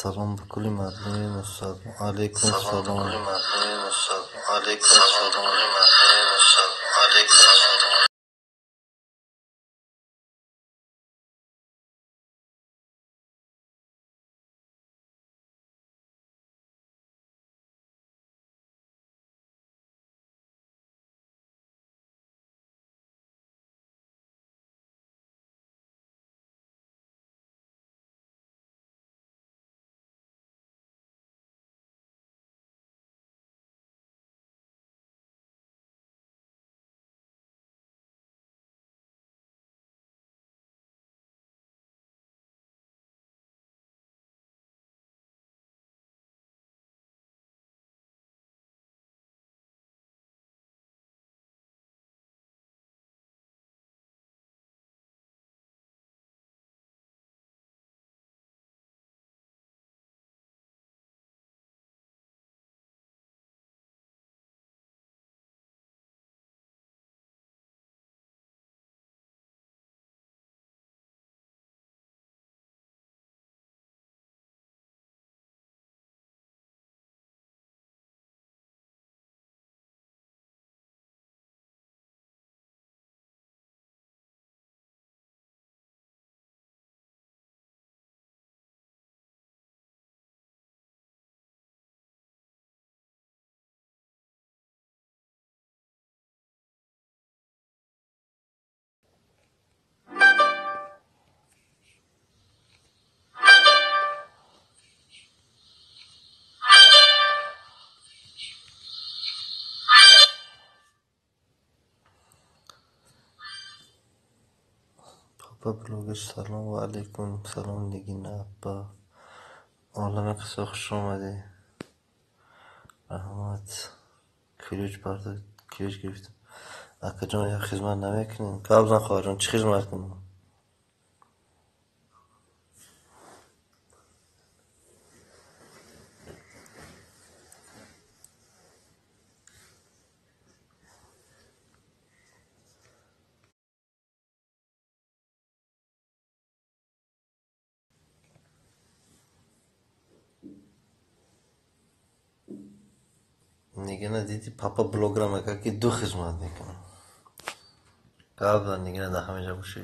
Салом ба кулли мардуми мусалмон. Алайкум салом. Папа блогер, салом ва алайкум салом. Нигина апа, олами қисса, хуш омадӣ. Раҳмат. Ключ бардор, ключ гирифтам. Акаҷон, як хизмат намекунем? Гап зан, хоҳарҷон, чӣ хизмат кунам? Нигина, диди, папа блогера мега, ки ду хизмат мекунам. Гап зан, Нигина, дар ҳамеҷа бошӣ.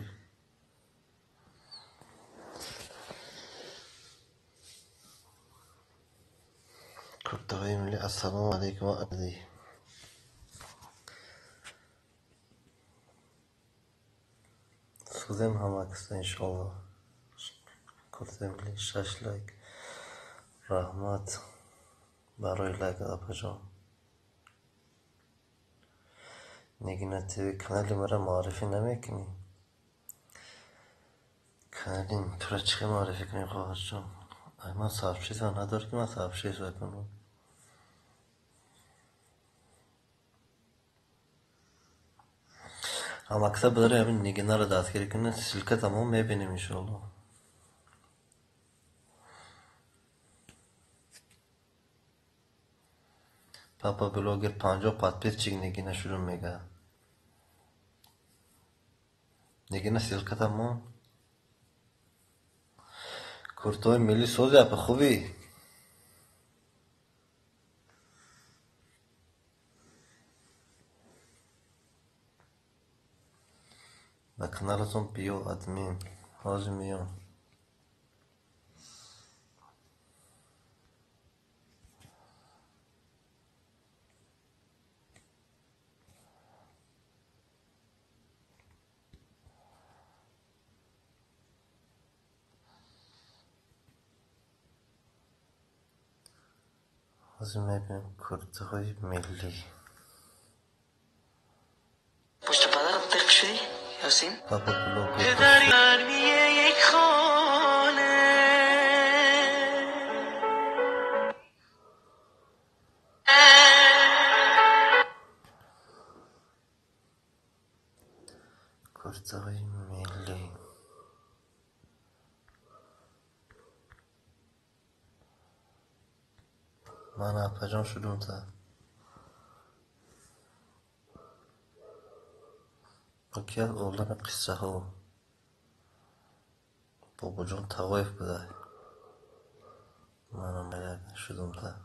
Куртаҳои миллӣ, ассалому алайкум ва сӯзем ҳама каса, иншоалло. Куртаи миллӣ, шаш лайк. Раҳмат барои лайк, апаҷон. Нигина ТВ, канали маро муаррифӣ намекунӣ? Канали туро чӣ хел муаррифӣ кунем, хоҳарҷон? Ай, ман сообщество надорам, ки ман сообщество кунам. Ҳамакса бодари ҳамин Нигинаро дастгирӣ кунед, ссылка тамом мебинем, иншоалло. Папа блогер, 50 подписчик Нигина шурӯъ мега. Нигина, ссылка тамом. Куртои миллӣ, сози, апа, хубӣ? Ба каналатон биё, админ. Ҳозир меём. Ҳозир мебинем куртаҳои миллӣ. پشت پدرم تق شدی یاسین؟ Папа блогер. پدر گرمی یک خانه Куртаҳои миллӣ. Ман, апаҷон, шудум та. Ки аз олами қиссаҳо Бобоҷон Тағоев буда. Манам шудум та.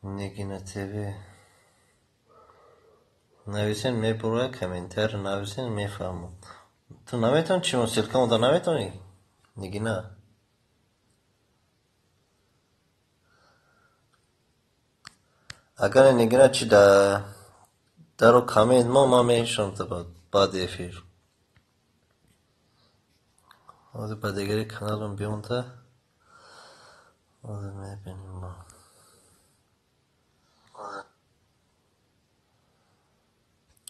Нигина ТВ. Нависен мебуроя комментар нависен мефаҳмам. Ту наметавонӣ чимо ссылка монда наметавонӣ? Нигина. Агар Нигина чи даро коммент мо ман мешавам баъди эфир. Ҳозир ба дигари каналам биёнта. Ҳозир мебинем мо.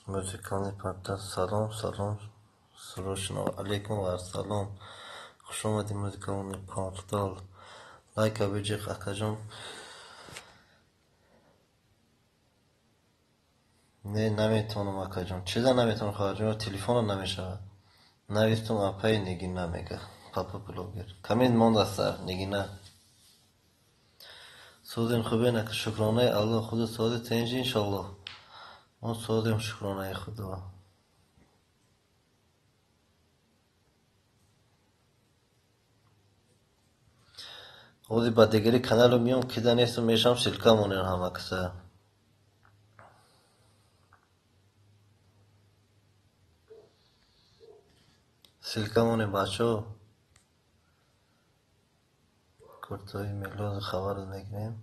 Музыкальный портал. Салом, салом. Срочно. Алейкум вассалом. Хуш омадед музыкальный портал. Лайка биҷиқ акаҷон. Не, наметавонам акаҷон. Чиза наметавонам хоҳарҷон? Телефонам намешавад. Навистум апаи Нигина мега. Папа блогер. Коммент мондаст Нигина. Созем хубен ака шукронаи Аллоҳ худо сози тенҷи иншоаллоҳ. Мо созем шукронаи Худо. Ҳозир ба дигари каналу миём кида несту мешавам ссылка монем ҳама каса. Ссылка монем бачаҳо. Куртои миллион хабар мегирем.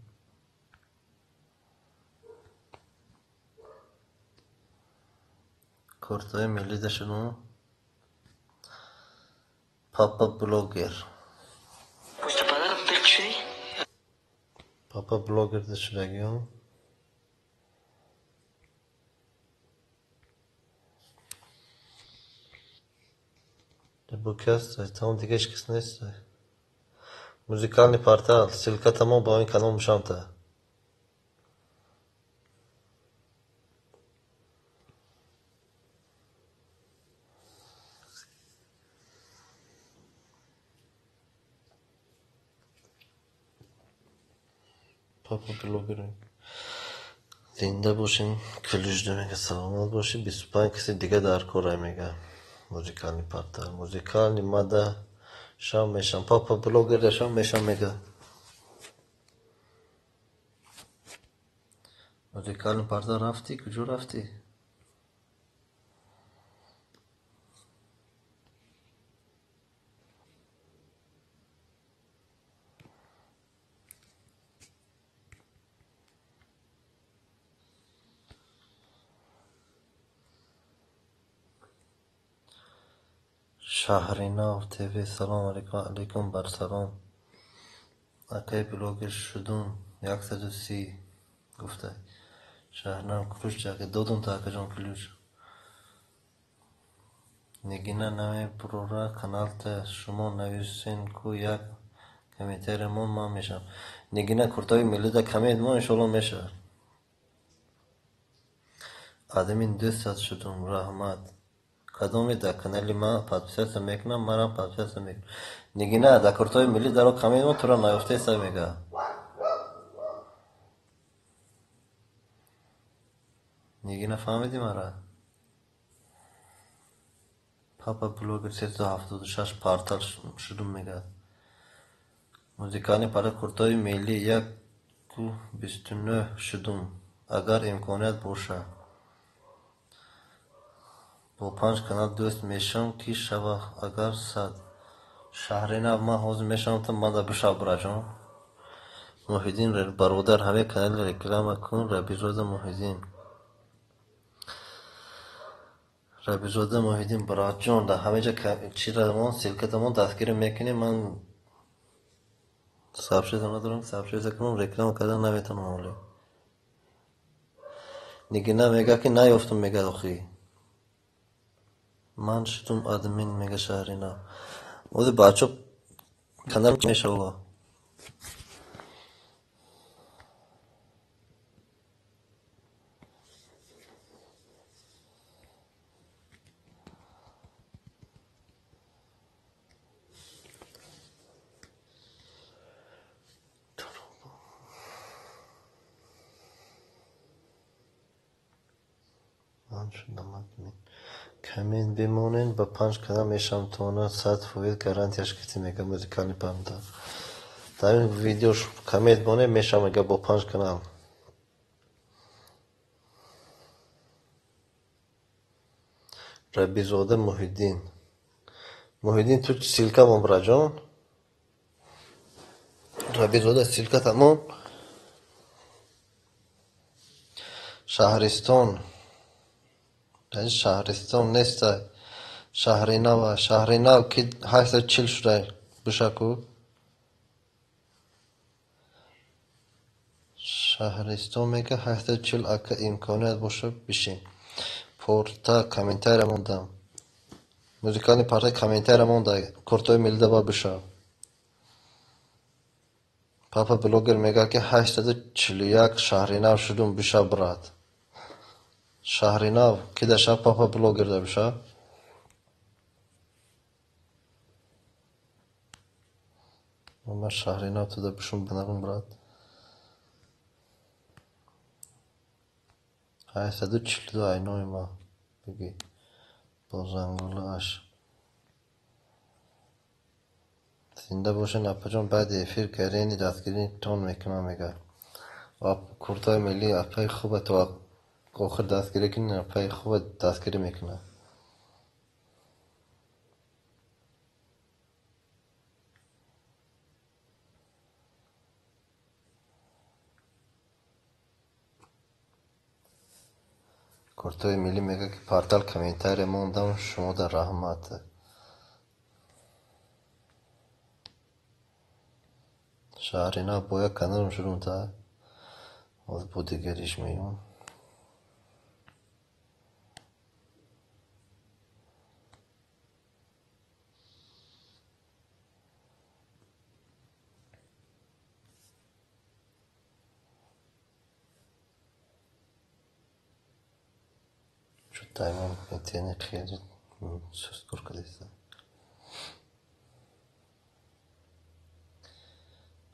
Куртои миллӣ дашуну Папа блогер. Пушти падарам тиқ шудӣ? Папа блогер дашудагиём. Бу кас тамом дига ҳеҷ кас нест. Музыкальный портал ссылка тамом ба ин канал мушамта. Папа блогер. Зинда бошем, ключ мега, саломат бошед. 25 каси дига дар кора мега. Музыкальный портал, музыкальный мада шам мешам. Папа блогер шам мешам мега. Музыкальный портал рафтӣ? Куҷо рафтӣ? Шаҳринав ТВ. Салом алейкум. Алейкум бар салом. Акай блогер шудум 130 гуфта. Шаҳринав ключ ака додум та акаҷон ключ. Нигина намебурора каналта шумо нависен ку як комментария мон ман мешавам. Нигина куртои миллида коммент мон иншоалло мешавад. Админ 200 шудум. Раҳмат. Кадоме дар канали ман подписаться мекунам, манам подписаться мекунам. Нигина дар куртои миллӣ даро коммент мон туро наёфтеса мега. Нигина фаҳмидӣ мара? Папа блогер 376 портал шудум мега. Музыкальный портал куртои миллӣ 129 шудум. Агар имконият боша. Бо 5 канал дӯст мешавам ки шава агар 100. Шаҳринав ман ҳозир мешавам та ман да бишав бираҷон. Муҳиддин бародар ҳамаи канали реклама кун. Рабизода Муҳиддин. Рабизода Муҳиддин бираҷон дар ҳама ҷа чирамон ссылкатамон дастгирӣ мекунем. Ман сообщение надорам, сообщение кунам реклама кардан наметавонам ҳоло. Нигина мега ки наёфтум мега охи. Ман шудум админ мега Шаҳринав. Ози бачо канал мешава. Панҷ шудам админ. Коммент бимонен, ба панҷ канал мешавам тона 100% гарантияш кити мега музикални панда. Дар ин видео коммент монем, мешавам мега бо панҷ канал. Рабизода Муҳиддин. Муҳиддин, ту ссылка мон, браҷон. Рабизода, ссылка тамом. Шаҳристон. Шаҳристон неста. Шаҳринава. Шаҳринав ки 840 шудай. Бишаку. Шаҳристон мега 840, ака имконият боша бишин. Порта комментария мондам. Музикални парта комментария монда. Куртои миллида ба бишав. Папа блогер мега ки 841 шаҳринав шудум, бишав, брат. Шаҳринав ки да шав, папа блогер да бишав. Ман шаҳринав туда бишум бинарум, брат. 842 айнои ма бигӣ бо зангулааш. Зинда бошен, апаҷон, баъди эфир гарени дастгиритон мекунам мега. Куртои миллӣ апаи хуба то охир дастгирӣ кунӣ, апаи хуба дастгирӣ мекунад. Куртои миллӣ мега ки портал комментария мондам, шумо дар раҳмат. Шаҳринав бо як каналам шудум та ҳозир бо дигариш меём. Таймон интернет хеле суст кор кардааст.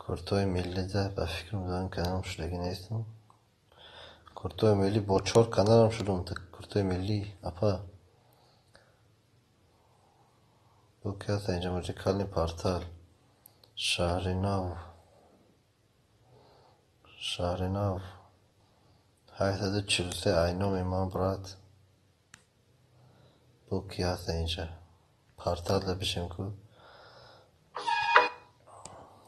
Куртои миллида ба фикрам дар каналам шудагӣ нестам. Куртои миллӣ бо чор каналам шудум. Куртои миллӣ апа. Бо ки ҳаст инҷа музикални портал. Шаҳринав. Шаҳринав. 843 айноми ман, брат. Бо ки ҳаст инҷа? Портал да бишем ку.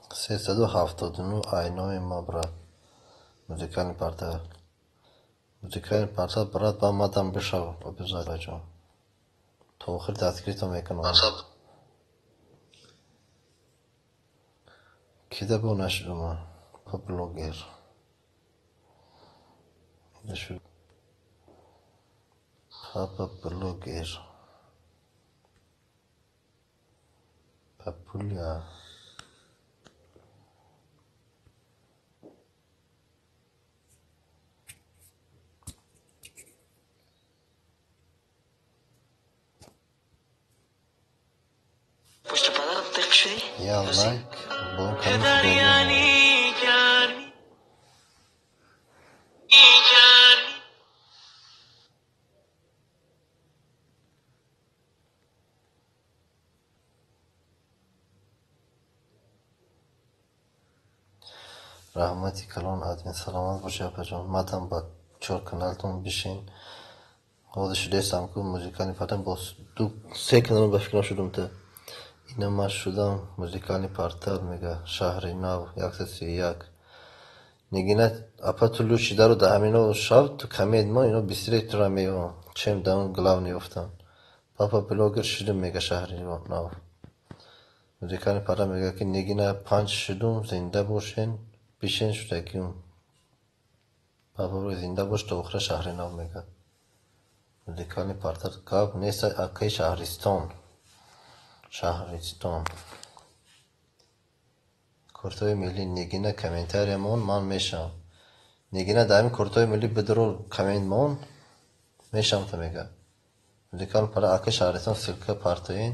379 айноми ма, брат. Музикални портал. Музикални портал, брат, ба мадам бишав обязательно. То охир дастгиритон мекунам. Кида бо нашудума? Па блогер. Нашуд. Папа блогер. Папуля. Пушти падарат тиқ шудӣ? Я лайк, бо канал. Раҳмати калон, админ, саломат бошӣ, апаҷон. Мадам ба чор каналтон бишин. Ҳозир шудаистам ку музикални портал бо ду се канал ба фикрам шудум та. Ина ман шудам музикални портал мега Шаҳринав 131. Нигина апа, ту лучи даро да ҳамино шав, ту коммент мо ино бисёре тура меём. Чем да он главный ёфтам. Папа блогер шудум мега Шаҳринав. Музикални портал мега ки Нигина панҷ шудум, зинда бошен. Бишин шудагиум. Папа зинда бош то охира Шаҳринав мега. Музикални портал гап нест акаи Шаҳристон. Шаҳристон. Куртои миллӣ Нигина комментария мон, ман мешавам. Нигина дар ҳамин куртои миллӣ бидро коммент мон, мешавам та мега. Музикални портал акаи Шаҳристон ссылка партоин.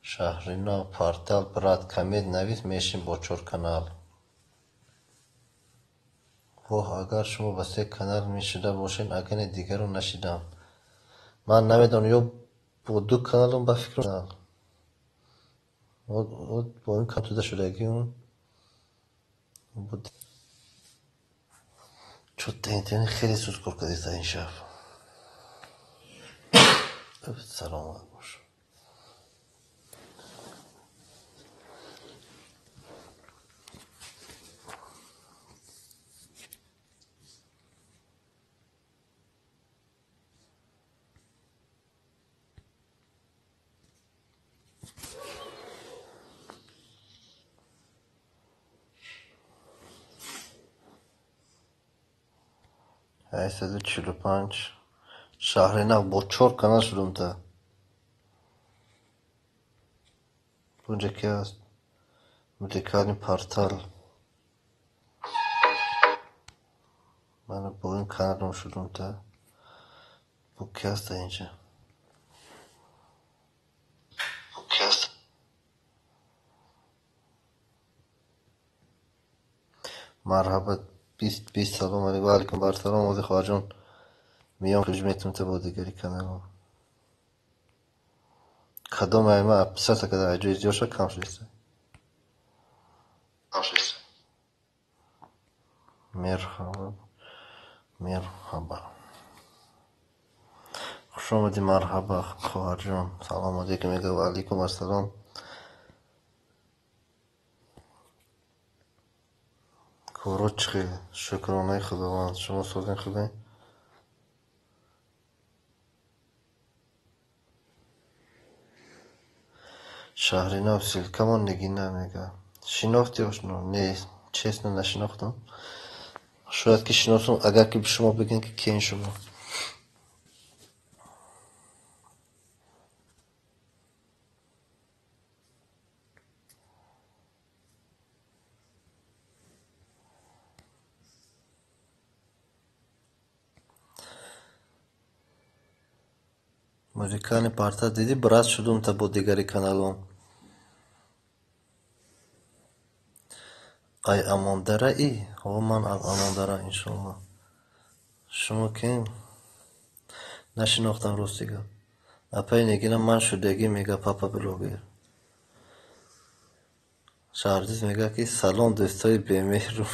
Шаҳринав портал, брат, коммент навис, мешин бо чор канал. Воҳ, агар шумо ба се канал мешуда бошед, агане дигарро нашидам. Ман намедонам, ё бо ду каналам ба фикрам. Бо ин канал туда шудагиум. Чё-то интернет хеле суст кор кардааст ин шаб. Саломат бош. 845 шаҳри нав бо чор канал шудум та. Унҷа ки аст? Музыкальный портал. Ман бо ин каналам шудум та. Бо ки аст инҷа? Бо ки аст? Марҳаба, 20 салом алейкум. Ва алейкум бар салом. Ози хоҳарҷон, миём ключ метум та бо дигари каналам. Кадом айма писата када аҷои зиёд шуд, кам шудиста? Кам шудиста. Мерҳаба. Мерҳаба. Хуш омадӣ, марҳаба, хоҳарҷон. Салом алейкум мега, ва алейкум ассалом. Коро чӣ хел? Шукронаи Худованд. Шумо созен хубе? Шаҳри нав ссылкамон Нигина мега. Шинохти ошно? Не, честно нашинохтам. Шояд ки шиносум, агар ки шумо бигӯед ки киен шумо. Музыкальный портал дидӣ, брат шудум та бо дигари каналом. Ай Амондараи? Ҳо, ман аз Амондара, иншоалло. Шумо кем? Нашинохтам, рости гап. Апаи Нигина ман шудагӣ мега папа блогер. Шаҳрдиз мега ки салом дӯстои бемеҳру.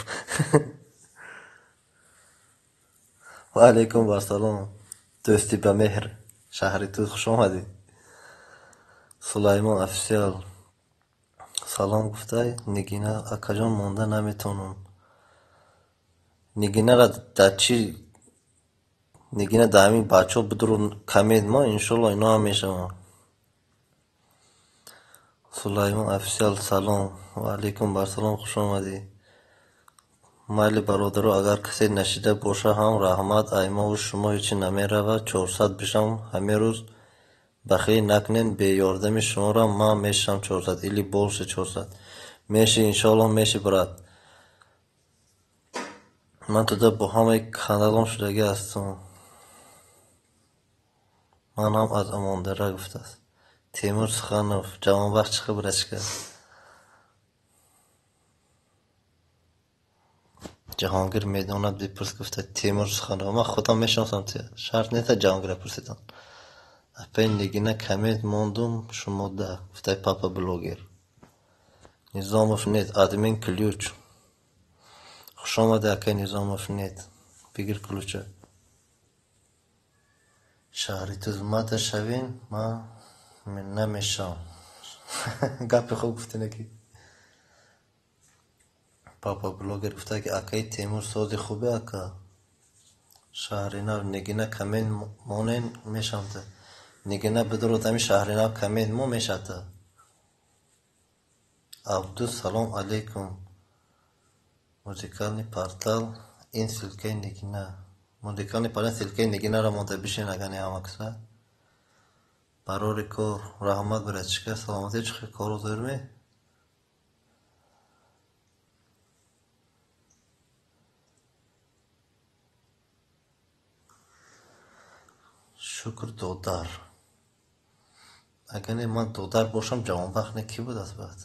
Ва алейкум вассалом. Дӯсти ба меҳр. Шаҳри Туз, хуш омадӣ. Сулаймон официал. Салом гуфтай Нигина, акаҷон монда наметавонам. Нигинара дар чӣ? Нигина дар ҳамин бачаҳо бидуру коммент мо, иншоалло ино ҳам мешаванд. Сулаймон официал салом. Ва алейкум вассалом, хуш омадӣ. Майли бародаро, агар касе нашида боша ҳам раҳмат, аймову шумо ҳечи намеравад, 400 бишам ҳамин рӯз бахилӣ накунед, бе ёрдами шуморо ман мешавам 400 или больше 400. Меши, иншоалло меши, брат. Ман туда бо ҳамаи каналом шудагӣ ҳастам. Ман ҳам аз Амондара гуфтааст. Темур Суханов, ҷавонбахт чӣ хел братишка? Ҷаҳонгир медонад бипурс гуфта Темур Суханов. Ман худам мешиносам, шарт нест Ҷаҳонгирро пурсидан. Апаи Нигина коммент мондум шумо да, гуфтай папа блогер. Низомов нет, админ ключ. Хуш омадӣ, акай Низомов нет. Бигир ключа. Шаҳри Туз мата шавин, ман намешавам. Гапи хуб гуфтине ки. Папа блогер гуфта ки акаи Темур сози хубе ака. Шаҳри нав Нигина коммент монен мешавам. Нигина бидурод ҳамин шаҳри нав коммент мо мешавад. Абду салом алейкум. Музыкальный портал ин ссылкаи Нигина. Музыкальный портал ссылкаи Нигинаро монда бишин агане ҳамакса. Барори кор, раҳмат братишка, саломатӣ чӣ хел кору зӯрме? Шукр додар. Агар не ман додар бошам, ҷавонбахт не кӣ будааст баъд?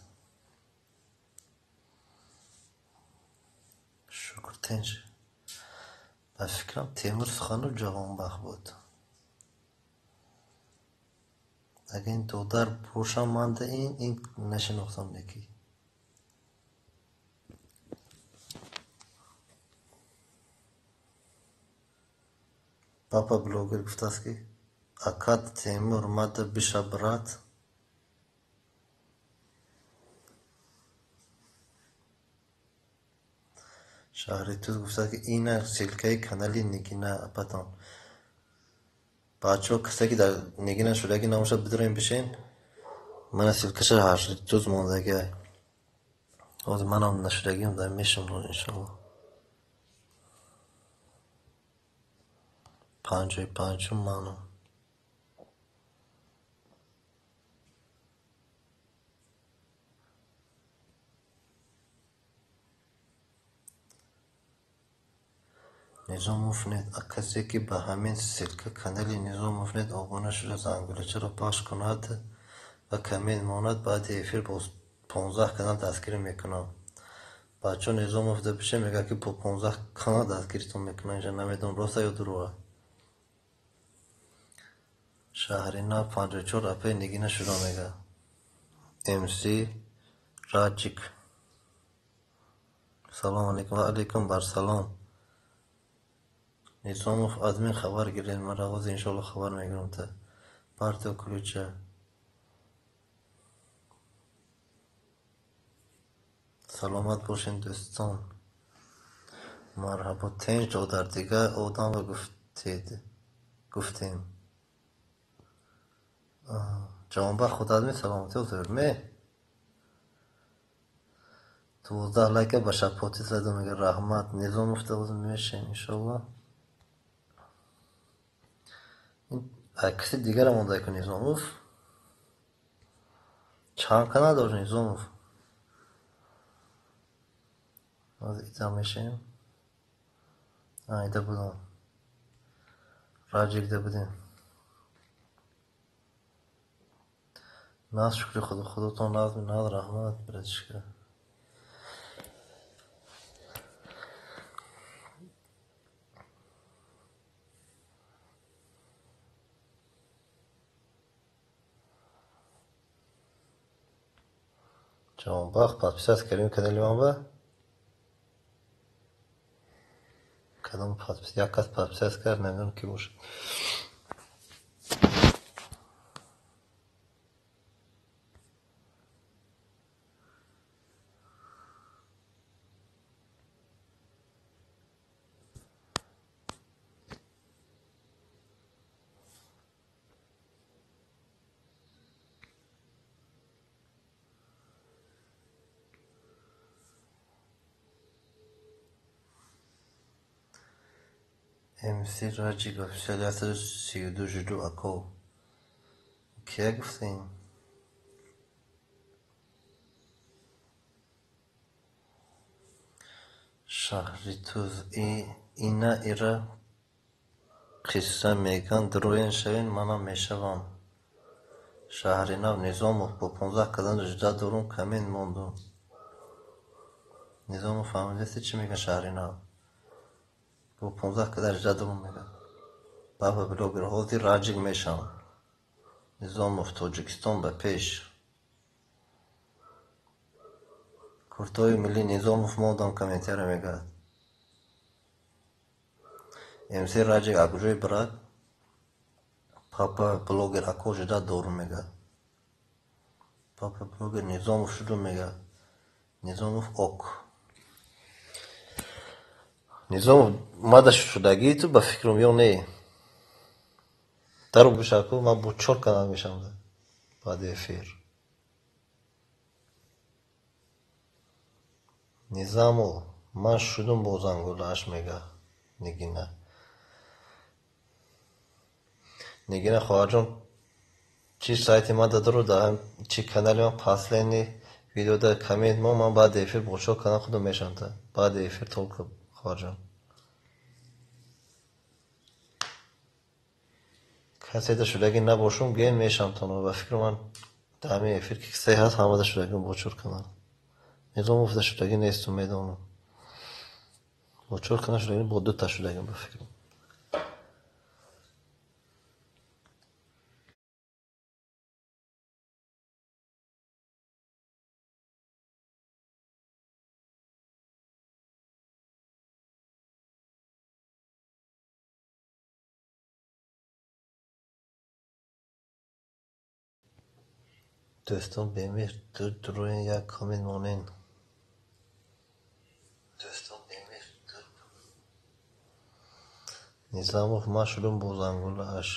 Шукр тинч. Ба фикрам, Темур Суханов ҷавонбахт буд. Агар ин додар бошам, ман да ин нашинохтам неки. Папа блогер гуфтааст, ки акат Темур мада биша, брат. Шаҳри Туз гуфтааст, ки ина ссылкаи канали Нигина апатон. Бачаҳо, касе ки дар Нигина шудагӣ набошад, бидурем, бишен. Мана ссылкаша Шаҳри Туз мондагиай. Ҳозир манам нашудагиам дар мешам, иншоалло. 55-ум манам. Низомов нет. А касе ки ба ҳамин ссылка канали Низомов нет обуна шуда, зангулачаро пахш кунад ва коммент монад, баъди эфир бо 15 канал дастгирӣ мекунам. Бачаҳо, Низомов да бише, мегӯяд, ки бо 15 канал дастгиритон мекунам. Инҷа намедонам, роста ё дурӯға. Шаҳри Нав 54 апаи Нигина шуда, мегӯяд. МС Раҷик. Салом алейкум. Ва алейкум барсалом. Низомов админ, хабар гиред мара, ҳозир иншоалло хабар мегирам та. Партиё ключа. Саломат бошед, дӯстон. Марҳабо, тинҷ, додар, дигар одамро гуфтед, гуфтем. Ҷавонбахт худ админ, саломатӣ ҳозир ме? 12 лайка ба шапотӣ задам, мега, раҳмат. Низомов да ҳозир мешем, иншоалло. Каси дигара монда ку Низомов. Чанд канал дошт Низомов? Ҳозир ида мешем. Ида будам. Раҷикда будем. Наз, шукри Худо, худотон наз, наз, раҳмат, братишка. Ҷавонбахт, подписаться кардем канали ман ба? Кадом подпис? Як кас подписаться кард, намедонам, ки бошад. МС Раҷик официал 132 жуду ако. Кия гуфтем? Шаҳри Туз ина ира қисса меган, дуроен шавен, манам мешавам. Шаҳри Нав Низомов бо 15 канал жда дорум, коммент мондум. Низомов, фаҳмидаси, чӣ мегӯяд Шаҳри Нав? Бо 15 канал жда дорум, мегӯяд. Баба блогер, ҳозир Раҷик мешавам. Низомов, Тоҷикистон ба пеш. Куртои миллӣ Низомов мондам комментария, мегӯяд. МС Раҷик аз куҷои, брат? Папа блогер ако жда дорум, мегӯяд. Папа блогер Низомов шудум, мегӯяд. Низомов ок. Низомов мада шудагии ту ба фикрам ё не? Дару бишаку, ман бо чор канал мешавам баъди эфир. Низамо, ман шудум бо зангулааш, мега Нигина. Нигина хоҳарҷон, чи сайти ман додару чи канали ман, последний видеода коммент мо, ман баъди эфир бо чор канал худам мешавам та. Баъди эфир только, хоҳарҷон. Касе да шудагӣ набошум, ген мешавам тон. Ба фикри ман, дар ҳамин эфир ки касе ҳаст, ҳамада шудагӣ бо чор канал. Низомов да шудагӣ несту, медонам. Бо чор канал шудагим, бо дута шудагим ба фикрам. Дӯстон бемеҳр дуроен як коммент монен. Низамов ман шудум бо зангулааш.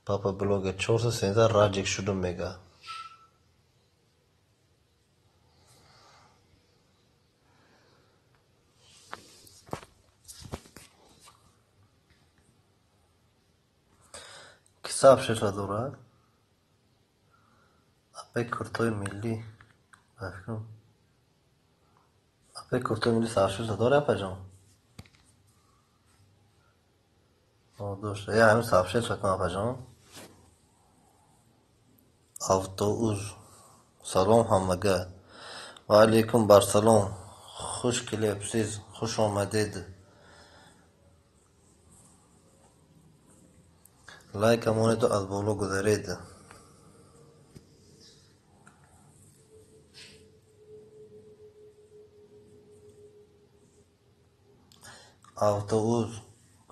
Папа блогер 413 раҷик шудум мега. Ки сабшеша дорад? Апаи куртои миллӣ. Апаи куртои миллӣ сабшеша дорад, апаҷон? Дошта. Я ҳамин сабшеша кун, апаҷон. Автоуз. Салом ҳамага. Ва алейкум барсалом. Хуш келибсиз, хуш омадед. Лайка монеду аз боло гузаред. Автоуз.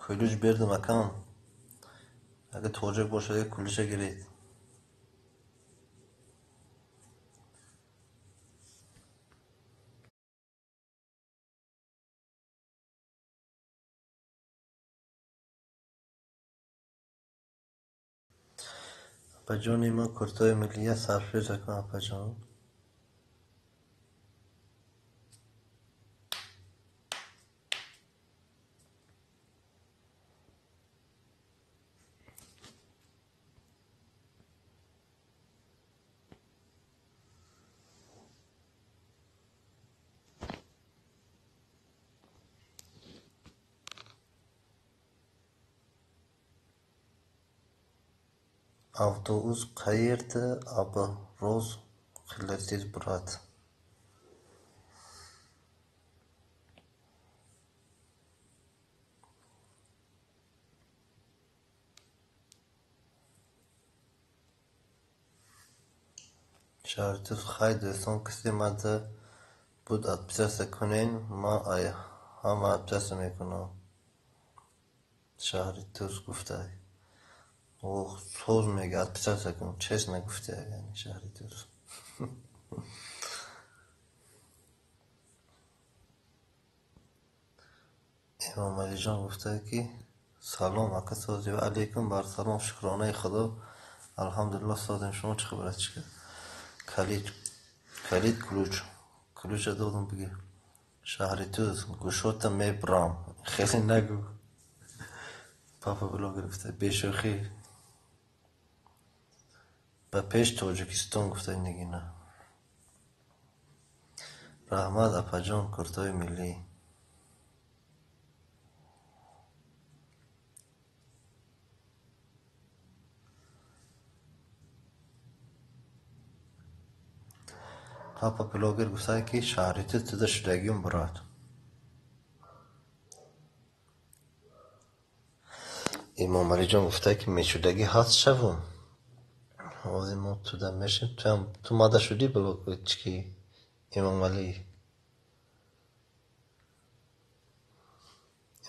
Кулуч бердим акам. Агар тоҷик бошад, як кулуча гиред. Апаҷони ман куртои миллия сарфреза кун, апаҷон. Avtouz qayerda obroz qilasiz, брат? Шаҳритуз хай дӯстон, кисе мада буд отписаться кунен, ман ай ҳама отписаться мекунам. Шаҳритуз гуфтай. Ох, соз мега, отписаться кун, честно гуфтай, яъне Шаҳритуз. Эмомалиҷон гуфта ки салом ака сози ва алейкум барсалом, шукронаи Худо, алҳамдулиллоҳ созем, шумо чӣ хабар чӣ? Калид, калид ключ, ключа додам бигир. Шаҳритуз гӯшота мебрам, хеле нагӯ. Папа блогер гуфта бешӯхӣ. Ба пеш Тоҷикистон гуфта Нигина. Раҳмат апаҷон, куртои миллӣ. Папа блогер гуфта ки Шаҳритуз туда шудагиюм, брат. Эмомалиҷон гуфта ки мешудагӣ ҳаст шавум. Ҳозир мо туда мешем, туам ту мада шудӣ блог чӣ Эмомалӣ.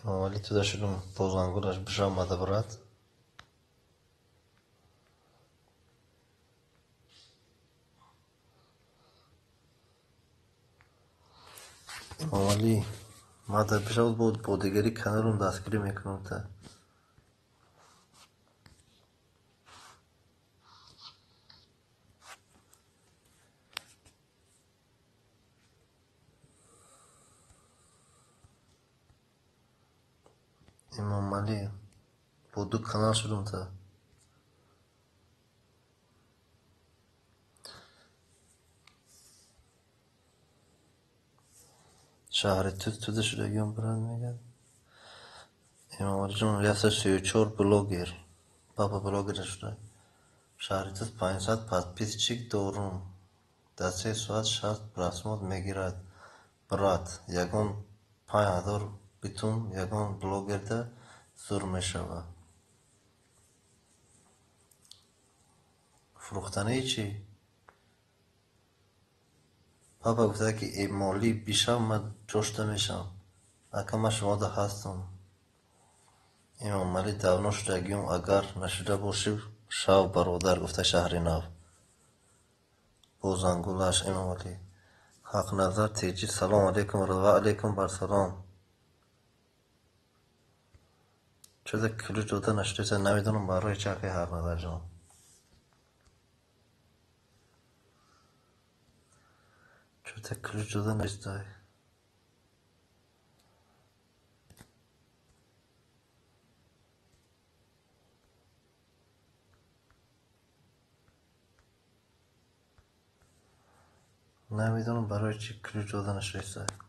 Эмомалӣ туда шудум, бозангулаш бишав мада, брат. Эмомалӣ мада бишав, бо дигари каналум дастгирӣ мекунам та. Эмомалӣ бо ду канал шудум та. Шаҳритуз туда шудагиён, брат мегӯяд. Эмомалиҷон 134 блогер. Папа блогер шуда. Шаҳритуз 500 подписчик дорум. Дар 3 соат 60 просмотр мегирад. Брат, ягон 5000 битум ягон блогерда зур мешавад. Фурӯхтанаи чӣ? Папа гуфта ки эмолӣ бишав, ман ҷошта мешавам. Ака, ман шумода ҳастам. Эмомалӣ давно шудагиюм, агар нашуда бошӣ, шав бародар, гуфта шаҳри нав. Бо зангулаш Эмомалӣ. Ҳақназар Теҷи салом алейкум ва алейкум барсалом. Чӯда ключ дода нашудааст, намедонам барои чӣ акай Ҳақназарҷон. Чӯда ключ дода нашудааст. Намедонам барои чӣ ключ дода нашудааст.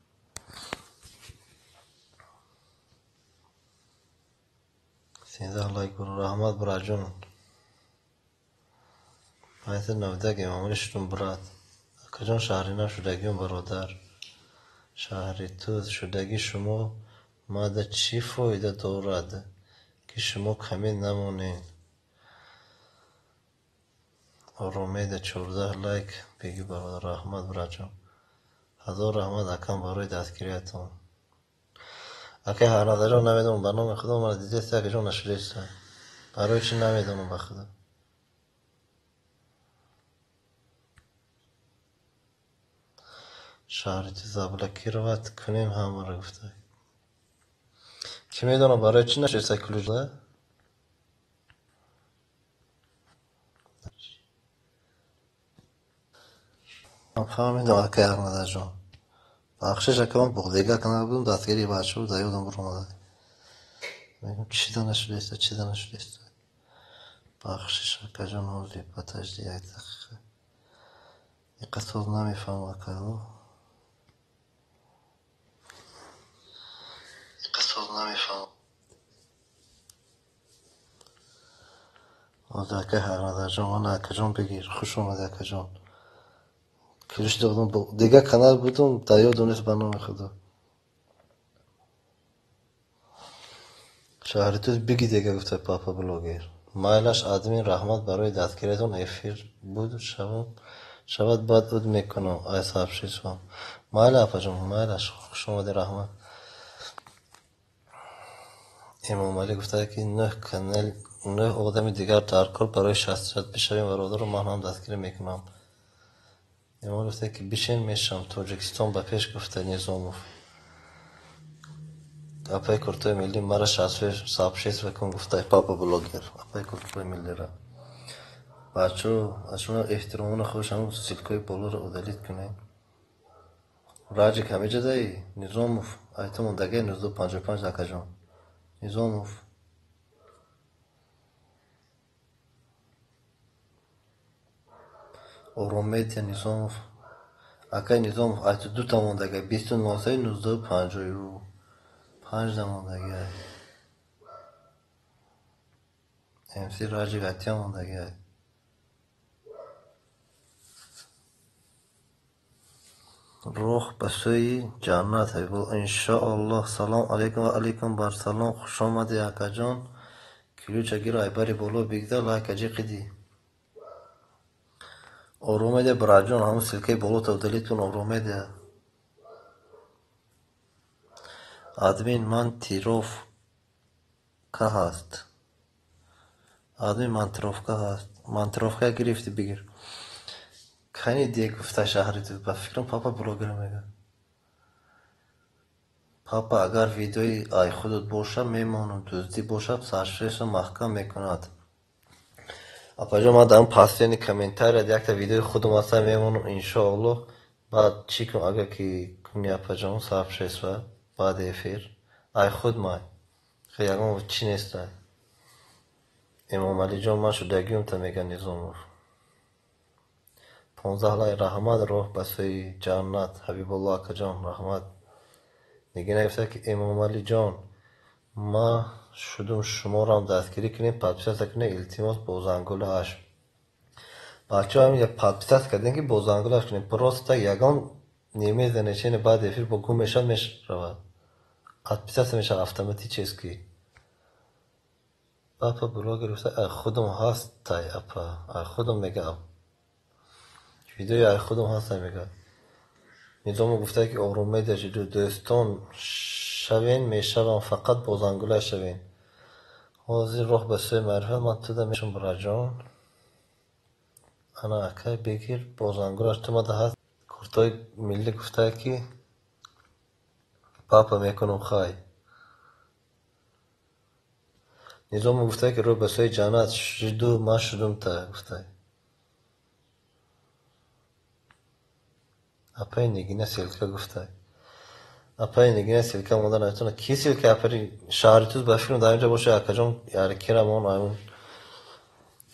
13 лайк бур. Раҳмат, бираҷон. 591 Эмомалӣ шудум, брат. Акаҷон, шаҳри нав шудагиюм, бародар. Шаҳри Туз шудагӣ шумо мада чӣ фоида дорад, ки шумо каме намонед? Оромеда 14 лайк бигӣ, бародар. Раҳмат, бираҷон. Ҳазор раҳмат, акам, барои дастгириятон. Акай Ҳақназарҷон, намедонам, ба номи Худо мана дидест, акаҷон нашудааст. Барои чӣ намедонам ба Худо. Шаҳри Туз заблокировать кунем ҳамаро гуфта. Кӣ медонад барои чӣ нашудааст ключ дода? Фаҳмидам, акай Ҳақназарҷон. Бахшиш, ака, ман буғдига канал будам, дастгирии бачаҳо дар ёдам буромада. Мегӯям, чӣ да нашудааст, чӣ да нашудааст. Бахшиш, акаҷон, ҳозир подожди як дақиқа. Иқа соз намефаҳмам, ака. Иқа соз намефаҳмам. Ҳозир акай Ҳақназарҷон, мана акаҷон бигир. Хуш омадӣ, акаҷон. Ключ додам, дигар канал будум, дар ёдам нест ба номи Худо. Шаҳри Туз биги дега гуфта папа блогер. Майлаш админ, раҳмат барои дастгириятон. Эфир буд шавад, баъд уд мекунам. Ай сабшисвам. Майла, апаҷон, майлаш, хуш омадӣ, раҳмат. Эмомалӣ гуфта ки 9 канал, 9 одами дигар дар кор барои 60 бишавем, бародаро, ман ҳам дастгирӣ мекунам. Эмомалӣ гуфта ки бишен мешавам, Тоҷикистон ба пеш, гуфта Низомов. Апаи куртои миллӣ мара сабшества кун, гуфта папа блогер. Апаи куртои миллира. Бачаҳо, аз шумо эҳтиромона хоҳиш, ҳамун ссылкаи болоро удалить кунед. Раҷик ҳамиҷадаи? Низомов, айто мондагай 1955, акаҷон. Низомов. Оромедия Низомов. Акай Низомов, айто дута мондагай, 20 1955 да мондагай. МС Раҷик айтия мондагай. Роҳ ба сӯи ҷаннат, Ҳабибулло, иншоаллоҳ. Салом алейкум ва алейкум барсалом. Хуш омадӣ, акаҷон. Ключа гир, айбари боло бигзар, лайка ҷиқидӣ. Оромедия, бираҷон, ҳамун ссылкаи болото удалить кун, Оромедия. Админ мантировка ҳаст. Админ монтировка ҳаст. Монтировка гирифтӣ, бигир. Кани дия гуфта шаҳри Туз, ба фикрам папа блогер мегӯяд. Папа, агар видеои ай худат боша, мемонам, дуздӣ бошад, саршрешро маҳкам мекунад. Апаҷон, ман дар последний комментария якта видеои худам ҳастам, мемонам, иншоаллоҳ. Баъд чӣ кун, агар ки куни, апаҷон, саршрешва баъди эфир. Ай худ май. Хе ягон чӣ нестай. Эмомалиҷон, ман шудагиюм та мега Низомов. 15 лайк, раҳмат, роҳ ба сӯи ҷаннат, Ҳабибулло акаҷон, раҳмат. Нигина гуфта ки Эмомалиҷон, ман шудум, шуморо дастгирӣ кунем, подписаться кунем, илтимос, бо зангулааш. Бачаҳо, ҳамин подписаться кардем ки бо зангулааш кунем. Просто так ягон немезанечени баъд эфир бо гум мешавад, мешавад. Отписаться мешавад автоматически. Папа блогер гуфта, ай худум ҳастай, апа. Ай худум мега. Видеои ай худум ҳастай мега. Низомо гуфта ки Ором Медиа жиду дӯстон шавен мешавам, фақат бо зангула шавен. Ҳозир роҳ ба сӯи маърифат ман туда мешам, бираҷон. Ана акай бигир бо зангулаш ту мада ҳаст. Куртои миллӣ гуфта ки папа мекунам хай. Низомо гуфта ки рӯ ба сӯи ҷаннат жиду ман шудум та гуфта. Апаи Нигина ссылка гуфта. Апаи Нигина ссылка монда наметавонад. Ки ссылка апари шаҳри Туз ба фикрам дар инҷа боша, акаҷон, яъне кира мон аймун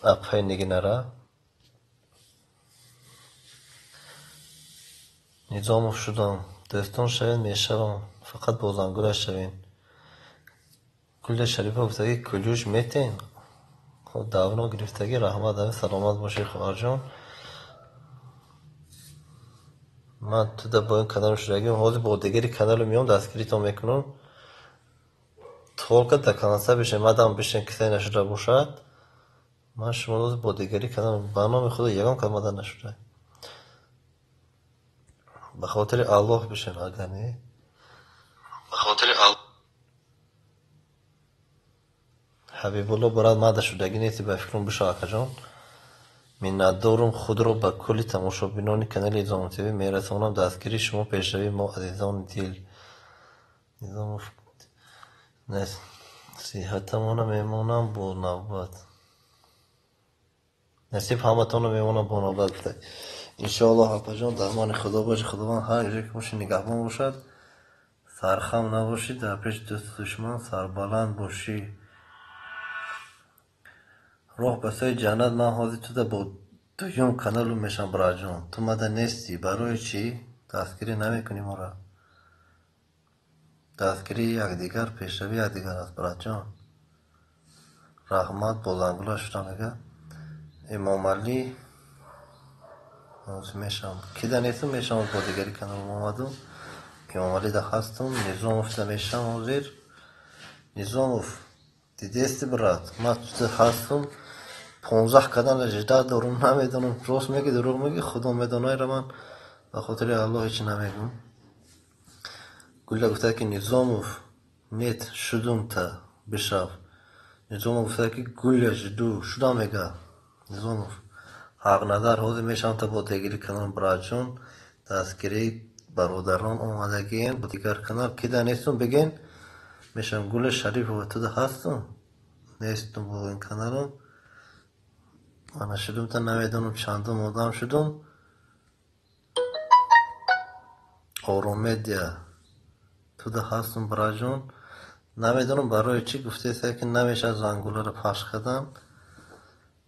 апаи Нигинара. Низомов шудам. Дӯстон шавед мешавам, фақат бо зангула шавед. Гуля Шарипова гуфта ки кулюш метен? Давно гирифтагӣ, раҳмат, саломат бошед, хоҳарҷон. Ман туда бо ин каналам шудагим, ҳозир бо дигари каналу меом дастгиритон мекунам. Толка до конца бишен, мадам бишен кисе нашуда бошад. Ман шумо ҳозир бо дигари канал ба номи Худо ягон кас мада нашуда. Ба хотири Аллоҳ бишен, агар не. Ба хотири Аллоҳ. Ҳабибулло брат мада шудагӣ нести, ба фикрам биша акаҷон. Миннатдорум худро ба кулли тамошобинони канали Низомов ТВ мерасонам. Дастгирии шумо пешравии мо, азизони дил. Низомов насиҳатамона мемонам бо навбат. Насиб ҳаматонро мемонам бо навбат. Иншоаллоҳ апаҷон, дар амони Худо бошед. Худованд ҳар ҷое ки бошед нигаҳбон бошад. Сархам набошӣ, дар пеши дӯсту душман сарбаланд бошӣ. Роҳ ба сӯи ҷаннат ман ҳозир туда бо дуюм каналу мешам, бираҷон. Ту мада нестӣ. Барои чӣ дастгирӣ намекунӣ моро? Дастгирии якдигар пешравии якдигар аст, бираҷон. Раҳмат бо зангула шудам мега. Эмомалӣ ҳозир мешам. Кида нестам, мешам бо дигари каналам омадум. Эмомалида ҳастам, Низомовда мешам ҳозир. Низомов, дидести брат, ман туда ҳастам. 15 канал жда дорум, намедонам рост меги дурӯғ меги, Худо медонайра, ман ба хотири Аллоҳ ҳеч намегӯм. Гуля гуфта ки Низомов нет шудум та бишав. Низомов гуфта ки Гуля жду шудам мега. Низомов ҳақназар ҳозир мешавам та бо дигари канал, братҷон. Дастгирии бародарон омадагием бо дигар канал кида нестум бигин мешавам. Гуля Шарипова туда ҳастум нестум бо ин каналам. Ана шудум та намедонам чандум одам шудум. Ором Медиа туда ҳастум, бираҷон. Намедонам барои чӣ гуфтеста ки намешавад зангуларо пахш кардан.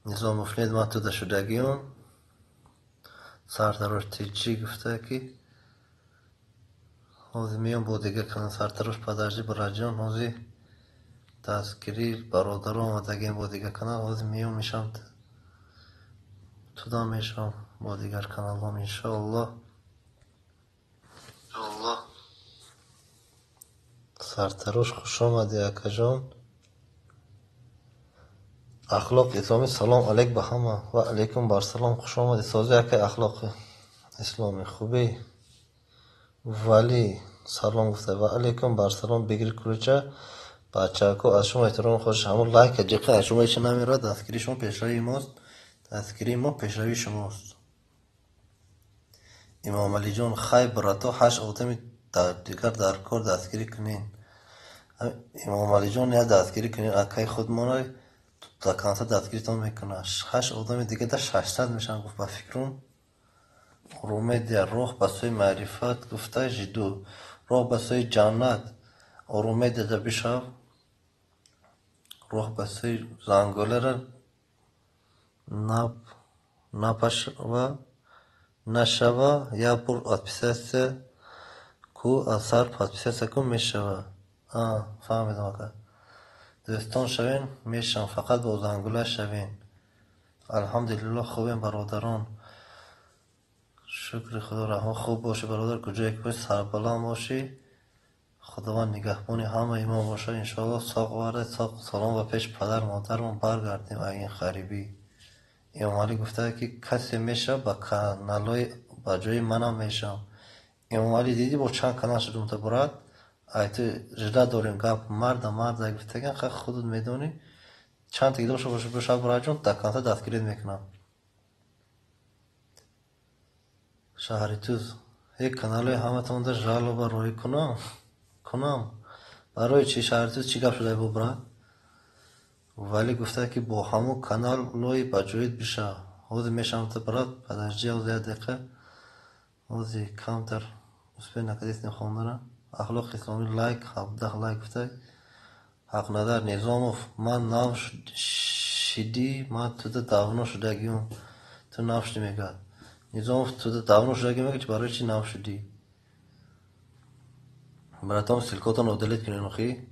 Низомов нет, ман туда шудагиам. Сартарош тиҷӣ гуфта ки ҳозир меом бо дигар канал. Сартарош подожди, бираҷон, ҳозир дастгирии бародарон омадагием бо дигар канал. Ҳозир меом мешавам, туда мешавам бо дигар каналҳом иншоаллоҳ. Сартарош хушомадӣ, акаҷон. Ахлоқ исломӣ салом алейк ба ҳама. Ва алейкум барсалом, хушомадӣ. Сози акай ахлоқи исломӣ хубӣ. Валӣ салом гуфта. Ва алейкум барсалом, бигир кулча. Бачако аз шумо эҳтиром хоҳиш. Ҳамон лайка ҷиқа аз шумо ҳеч намерад. Дастгирии шумо пешравии мост. Дастгирии мо пешравии шумост. Имомалиҷон хай брато, 8 одами дигар дар кор дастгирӣ кунед. Имомалиҷон як дастгирӣ кунед, акай худмона до конца дастгиритон мекунад. 8 одами дига да 600 мешаванд, гуфт ба фикрам. Ором Медиа роҳ ба сӯи маърифат гуфта жиду. Роҳ ба сӯи ҷаннат. Ором Медиада бишав. Роҳ ба сӯи зангулара напашва нашава, як бор отписаться ку, аз сар подписаться ку мешава. Фаҳмидам ака. Дӯстон шавем мешавам, фақат бо зангула шавем. Алҳамдулиллоҳ хубем бародарон. Шукри Худо раҳмат. Хуб бошӣ бародар, куҷое ки бошӣ сарбаланд бошӣ. Худованд нигаҳбони ҳамаи мо бошад. Иншоаллоҳ соғ оварда, соғ салом ба пеш падар модармон баргардем ай ин ғарибӣ. Эмомалӣ гуфта, ки касе мешавад ба каналҳои ба ҷои манам мешавам. Эмомалӣ дидӣ бо чанд канал шудум та брат? Ай ту жда дорем гап марда марда гуфтаган ха худут медонӣ. Чанд таги дошта бошад бошад братҷон, дар каналта дастгирит мекунам. Шаҳри Туз. Ҳеҷ каналҳои ҳаматонда жалоба роҳӣ кунам? Кунам. Барои чӣ шаҳри Туз чӣ гап шуда бо брат? Вале гуфта, ки бо ҳамун каналҳои ба ҷоит бишав. Ҳозир мешавам та брат, подожди ҳозир як дақиқа. Ҳозир камтар успел накардистем хондана. Ахлоқи исломӣ лайк, 17 лайк гуфта. Ҳақнадар Низомов, ман нав шидӣ, ман туда давно шудагиюм. Ту нав шудӣ мегӯяд. Низомов туда давно шудагӣ мегӯяд, барои чӣ нав шудӣ? Братон, ссылкотон удалить кунед охи.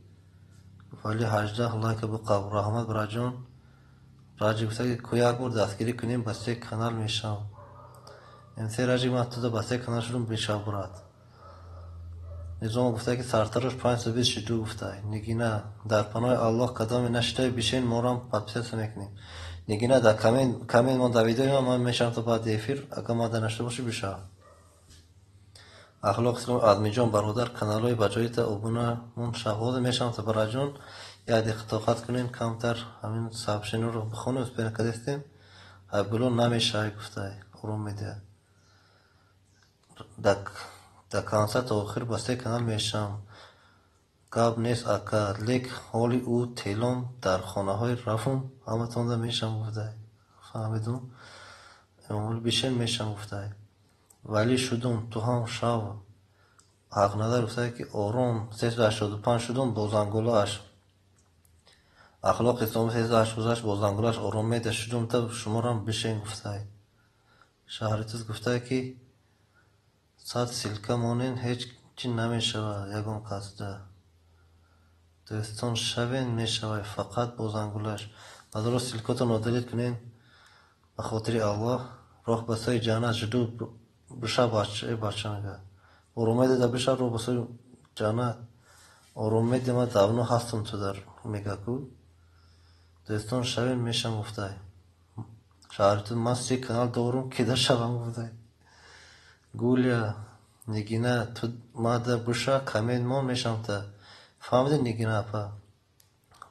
Вале 18 лайка буқаб. Раҳмат братҷон. Раҷи гуфта, ки ку як бор дастгирӣ кунем, ба се канал мешавам. МС Раҷи, ман туда ба се канал шудум, бишав брат. Низомов гуфта, ки сартарош 520 шиду гуфта. Нигина, дар паноҳи Аллоҳ кадоме нашидаи бишен, морам подписаться мекунем. Нигина, дар коммент мон дар видеои ман мешавам то баъди эфир, агар ман дар нашида бошӣ бишав. Ахлоқ ислом адмиҷон бародар, каналҳои ба ҷоита обуна мон шав. Ҳозир мешавам то братҷон, як дақиқа тоқат кунем, камтар ҳамин сообщениеро бихонем, успел накардистем. Ҳабибулло намешавад гуфта, ором медиҳад. Дар конца то охир ба се канал мешавам. Гап нест ака, лек ҳоли ӯ телон дар хонаҳои рафум ҳаматонда мешавам гуфта. Фаҳмидум? Эмомалӣ бишен мешавам гуфта. Валӣ шудум, ту ҳам шав. Ҳақнадар гуфта, ки ором 385 шудум бо зангулааш. Ахлоқи исломӣ 388 бо зангулааш ором меда шудум та шуморам бишен гуфта. Шаҳри Туз гуфта, ки 100 ссылка монен ҳеҷ чӣ намешавад ягон касда. Дӯстон шавен мешавад фақат бо зангулаш. Баъдро ссылкотон удалить кунен ба хотири Аллоҳ. Роҳ ба сӯи ҷаннат жду биша бача, бача мегӯяд. Оромеди да биша роҳ ба сӯи ҷаннат. Оромеди ман давно ҳастам ту дар мега ку. Дӯстон шавен мешавам гуфта. Шаҳри Туз ман се канал дорум кида шавам гуфта. Гулия, Нигина, ту мада биша коммент мон мешавам та. Фаҳмидӣ Нигина апа?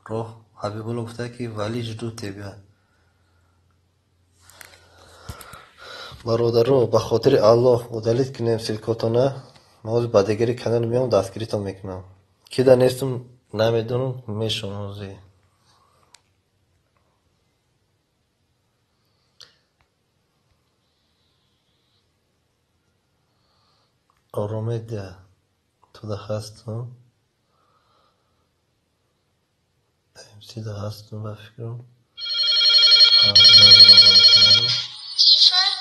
Роҳ Ҳабибулло гуфта, ки вали жду тебя. Бародаро, ба хотири Аллоҳ удалить кунем ссылкотона. Ман ҳозир ба дигари канал меом, дастгиритон мекунам. Кида нестум намедонам, мешавам ҳозир. Оромедия, туда ҳастум. МСда ҳастум ба фикрам.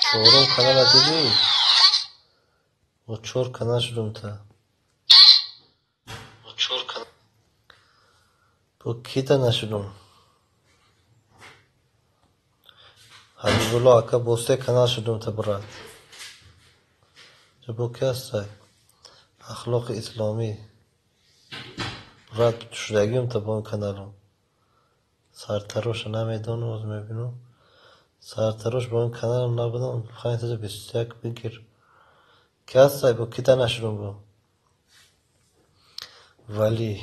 Чорум канала дидӣ? Бо чор канал шудум та. Бо кида нашудум? Ҳабибулло ака бо се канал шудум та брат. Бо ки ҳастай? Ахлоқи исломӣ. Брат шудагиюм та бо ин каналам. Сартароша намедонам, ҳозир мебинам. Сартарош бо ин каналам набудам, 521 бигир. Ки ҳастай? Бо кида нашудум бо? Валӣ.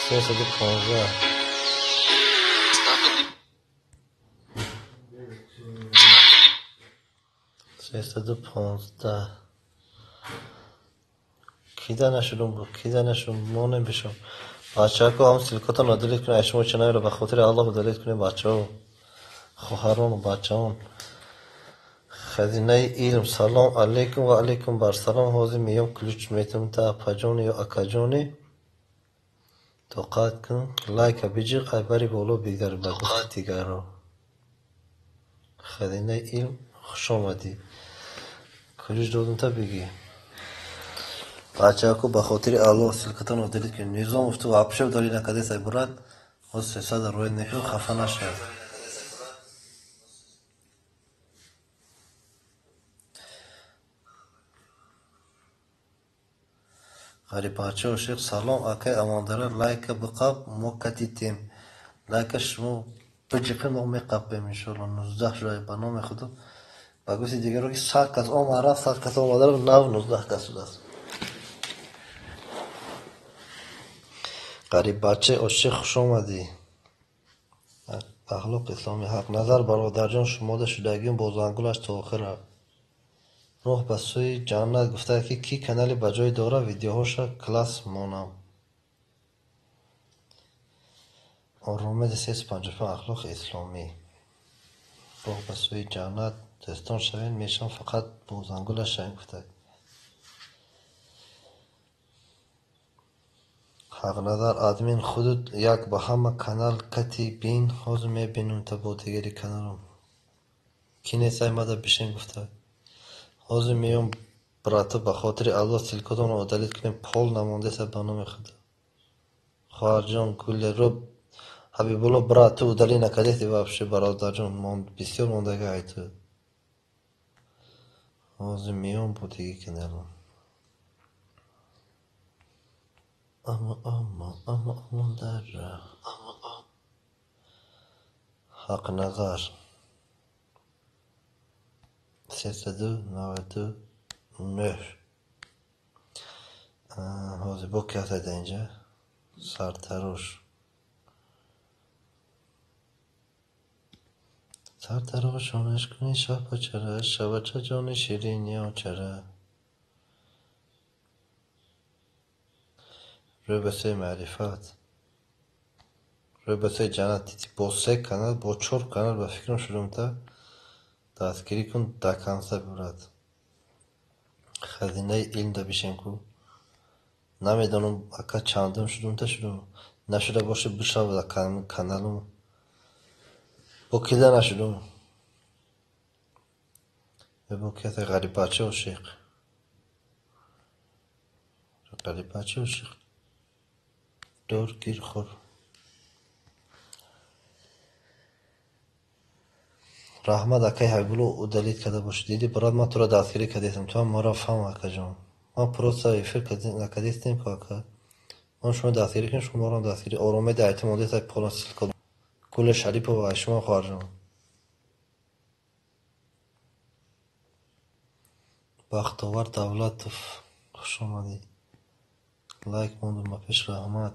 315. 315. Кида нашудум бо? Кида нашудум? Монем бишам. Бачаҳако ҳам ссылкотон удалить кунед, ай шумо чӣ намера, ба хотири Аллоҳ удалить кунед бачаҳо, хоҳарону бачаҳон. Хазинаи илм, салом алейкум ва алейкум барсалом. Ҳозир меём ключ метам та апаҷони ё акаҷони. Тоқат кун, лайка биҷиқ, ай бари боло бигзар ба гуфти дигарро. Хазинаи илм, хуш омадӣ. Ключ додум та бигӣ. Бачаҳако ба хотири Аллоҳ ссылкатон удалить кунед. Низомов ту вообще удалить накардесай брат. Ҳозир сесада рояд мекунам, хафа нашав. Ғарибача ошиқ салом акай Амондара лайка биқаб мо катитем. Лайка шумо биҷиқи мо меқапем иншоалло. 19 шуда ба номи Худо. Ба гуфти дигаро ки 100 кас омад рафт, 100 кас омада рафт, нав 19 кас шудааст. Ғариббача ошиқ хуш омадӣ. Ахлоқ исломӣ Ҳақназар бародарҷон шумода шудагиюм бо зангулаш то охир рафт. Роҳ ба сӯи ҷаннат гуфта ки кӣ канали ба ҷой дора видеоҳоша класс монам. Оромеди 355 ахлоқи исломӣ. Роҳ ба сӯи ҷаннат дӯстон шавем мешавам фақат бо зангулаш шавем гуфта. Ҳақназар админ худут як ба ҳама канал кати бин ҳозир мебинум та бо дигари каналам. Ки несай мада бишем гуфта. Ҳозир меём брато ба хотири Аллоҳ ссылкатонро удалить кунем пол намондеса ба номи Худо. Хоҳарҷон Гулеро Ҳабибулло брат ту удалить накардеси вообще бародарҷон бисёр мондага ай ту. Ҳозир меём бо дигари каналам. Ама ама ама Амондара. Ҳақназар 399. Ҳозир бо ки ҳастед инҷа? Сартарош. Сартарошонаш кунӣ шаҳбачара, шабача ҷони ширини очара. Рӯ ба сӯи маърифат. Рӯ ба сӯи ҷаннат. Бо се канал, бо чор канал ба фикрам шудумта дастгирӣ кун до конца брат. Хазинаи илм да бишем ку. Намедонам ака чандум шудумта шудум. Нашуда боша бишав да каналум. Бо кида нашудум. Бо ки ҳаста Ғариббача ошиқ. Ғариббача ошиқ. Дор гир хӯр. Раҳмат акай Ҳабибулло удалить карда бошӣ. Диди брат ман туро дастгирӣ кардестам. Ту ҳам маро фаҳм акаҷон. Ман просто эфир накардестем ку ака. Ман шумо дастгирӣ кунем, шумо маро дастгирӣ. Оромеди айти мондеса полон ссылка. Гуля Шарипова ай шумо хоҳарҷон. Бахтовар Давлатов хуш омадӣ. Лайк мондум ба пеш раҳмат.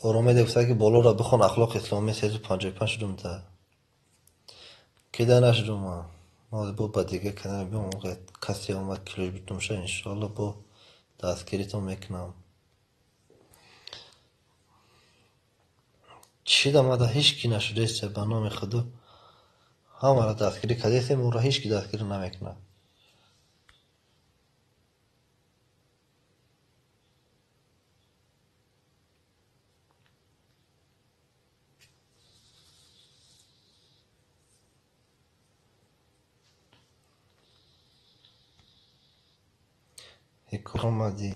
Оромеде гуфта ки болоро бихон ахлоқи исломӣ 355 шудумта. Кида нашудум ман. Ҳозир бо ба дигар канал биём касе омад килош битумша иншоалло бо дастгиритон мекунам. Чӣ дамада ҳеҷ ки нашудеста ба номи Худо. Ҳамаро дастгирӣ кардестем, ӯро ҳеҷ ки дастгирӣ намекунад. Ҳикоя омадӣ.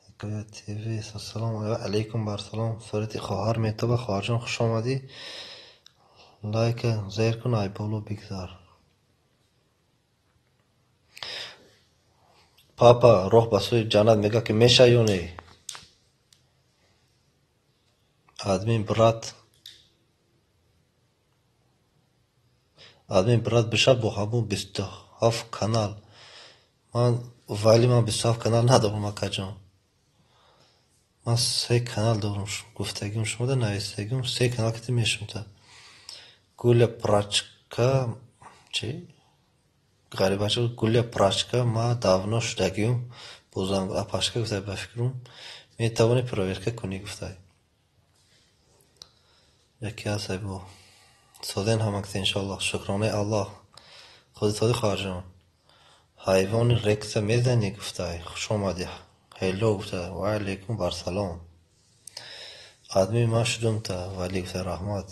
Ҳикоя ТВ. Ассалому алайкум бар салом. Сурати хоҳар метоба. Хоҳарҷон хуш омадӣ. Лайка зер кун ай боло бигзар. Папа роҳ ба сӯи ҷаннат мегӯяд ки меша ё не? Админ брат. Админ брат биша бо ҳамун 27 канал. Ман вале ман 27 канал надорам акаҷон. Ман се канал дорам гуфтагим шумода нависагим се канал кати мешумта. Гуля Прачка чи? Ғарибача Гуля Прачка ма давно шудагиюм бо занг апашка гуфтай ба фикрам метавонӣ проверка кунӣ гуфтай. Яке ҳастай бо созен ҳамакси иншоаллоҳ. Шукронаи Аллоҳ. Худи соди хоҳарҷон. Ҳайвони рекса мезанӣ гуфтай. Хуш омадӣ. Ҳелло гуфтай. Ва алайкум бар салом. Админ ман шудумта вале гуфтай раҳмат.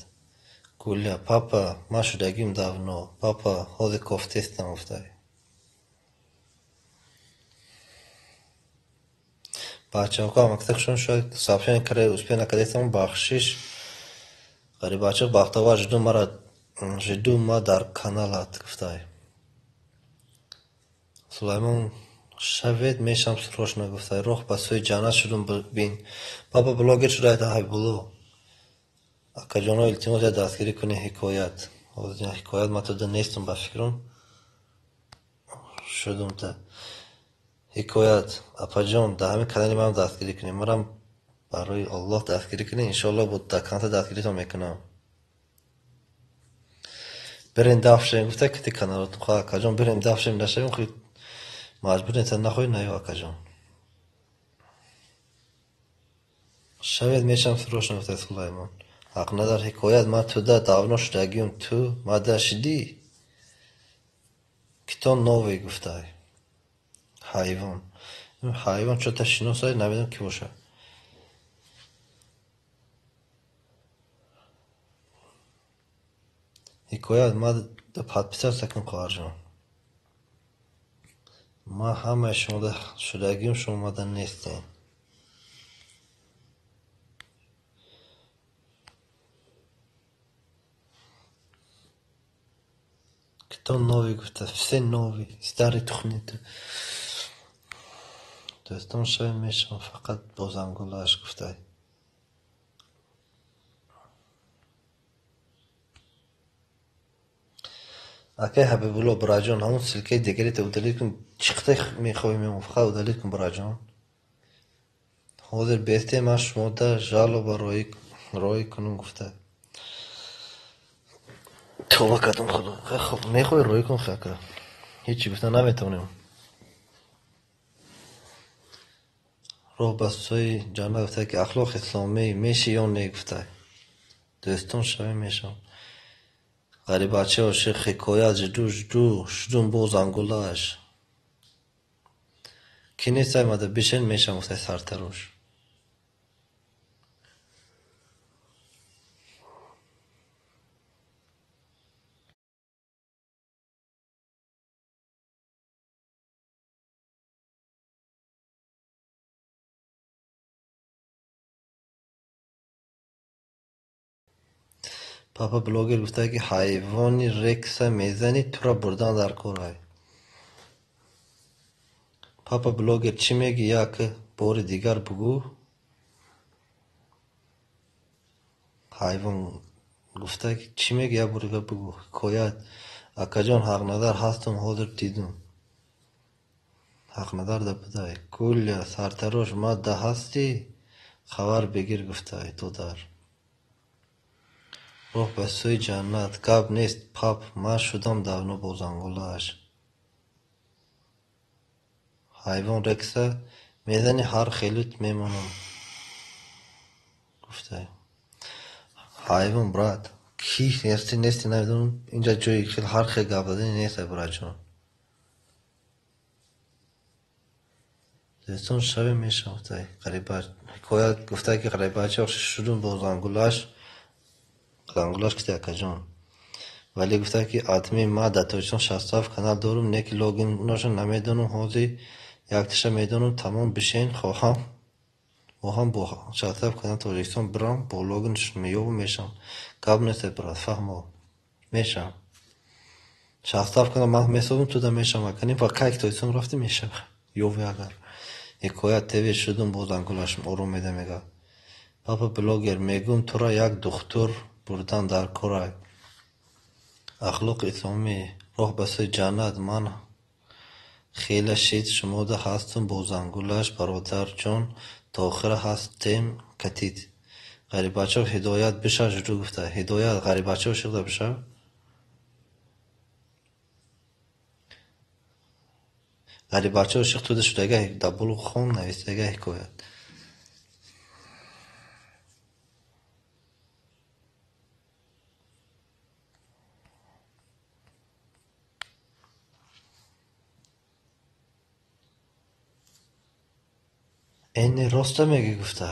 Гуля папа ман шудагим давно. Папа ҳозир кофтестам гуфтай. Бачаҳо ҳамакса хушон шояд сообщение карда успел накардестам бахшиш. Ғарибача Бахтовар жду мара жду ма дар каналат гуфтай. Сулаймон Шавед мешам срочно гуфта. Роҳ ба сӯи ҷаннат шудум бин. Папа блогер шуда Ҳабибулло. Акаҷоно, илтимос, я дастгирӣ кунед. Ҳикоят. Ҳикоят, ман туда нестам, ба фикрам. Шудум та. Ҳикоят, апаҷон, дар ҳамин канали манам дастгирӣ кунед. Манам барои Аллоҳ дастгирӣ кунед. Иншоаллоҳ бо до конца дастгиритон мекунам. Бирем даф шавем гуфта кити каналотон. Ха, акаҷон, бирем даф шавем, нашавем, хи маҷбур нестам, нахоҳӣ наё, акаҷон. Шавед мешам срочно гуфта Сулаймон. Ҳақназар, ҳикоят, ман туда давно шудагиюм, ту мада шидӣ? Кито новый гуфтай. Ҳайвон. Ҳайвон чота шиносай, намедонам ки бошад. Ҳикоят, ман подписаться кун, хоҳарҷон. Ман ҳамаи шумода шудагиюм, шумо мада нестем. Кто новый гуфта? Все новый, старый тухнит. Дӯстон шавем мешавам фақат бо зангулааш гуфтай. Акай Ҳабибулло, бираҷон, ҳамон ссылкаи дигарита удалить кун. Чиқта мехоҳӣ мемон, фақат удалить кун, бираҷон. Ҳозир бесте ман шумода жалоба роӣ кунум гуфта. Тавба кардам, Худо. Хоб, мехоҳӣ роӣ кун, ака. Ҳечи гуфта наметавонем. Роҳ ба сӯи ҷаннат гуфта ки ахлоқи исломӣ меши ё не гуфта. Дӯстон шавем мешавам. Ғарибачаи ошиқ, ҳикоят, жду, жду, шудум бо зангулааш. Ки нестай мада бишен мешам гуфтай сартарош. Папа блогер гуфта ки ҳайвони рекса мезанӣ, тура бурдан дар корай. Папа блогер, чӣ мегӣ, як бори дигар бугӯ? Ҳайвон гуфта ки чӣ мегӣ, як бори дигар бугӯ. Ҳикоят, акаҷон, ҳақназар ҳастам, ҳозир дидум. Ҳақназар да будай. Гулля, сартарош, мадда ҳастӣ? Хабар бигир гуфтай, додар. Роҳ ба сӯи ҷаннат. Гап нест, пап, ман шудам давно бо зангулааш. Ҳайвон рекса мезанӣ, ҳар хелут мемонам. Гуфтай. Ҳайвон, брат, ки ҳасти нести намедонам, инҷа ҷои хел ҳар хел гап задани нест, братҷон. Дӯстон шавем мешавам гуфтай. Ғариба ҳикоят гуфтай ки ғарибача шудум бо зангулааш. Зангулаш кити, акаҷон. Вале гуфта ки адми ма дар Тоҷикистон 67 канал дорум, не ки логиноша намедонам, ҳозир якташа медонам, тамом бишен, хоҳам хоҳам бо 67 канал Тоҷикистон бирам, бо логинш меёбум, мешам. Гап нест, брат, фаҳмо. Мешам. 67 канал ман месозам, туда мешам, аканим ва кай Тоҷикистон рафтӣ мешам. Ёви агар. Ҳикоят ТВ шудум бо зангулаш ором меда мега. Папа блогер, мегӯм тура як духтур бурдан дар корай. Ахлоқи исломӣ, роҳ ба сӯи ҷаннат, ман хеле шид шумода ҳастум бо зангулаш, бародарҷон, то охира ҳастем катид. Ғарибачо ҳидоят биша жду гуфта. Ҳидоят ғарибачо шиғда биша. Ғарибачо шиғ туда шудага дабул хон нависага ҳикоят. Эни роста мегӣ гуфта.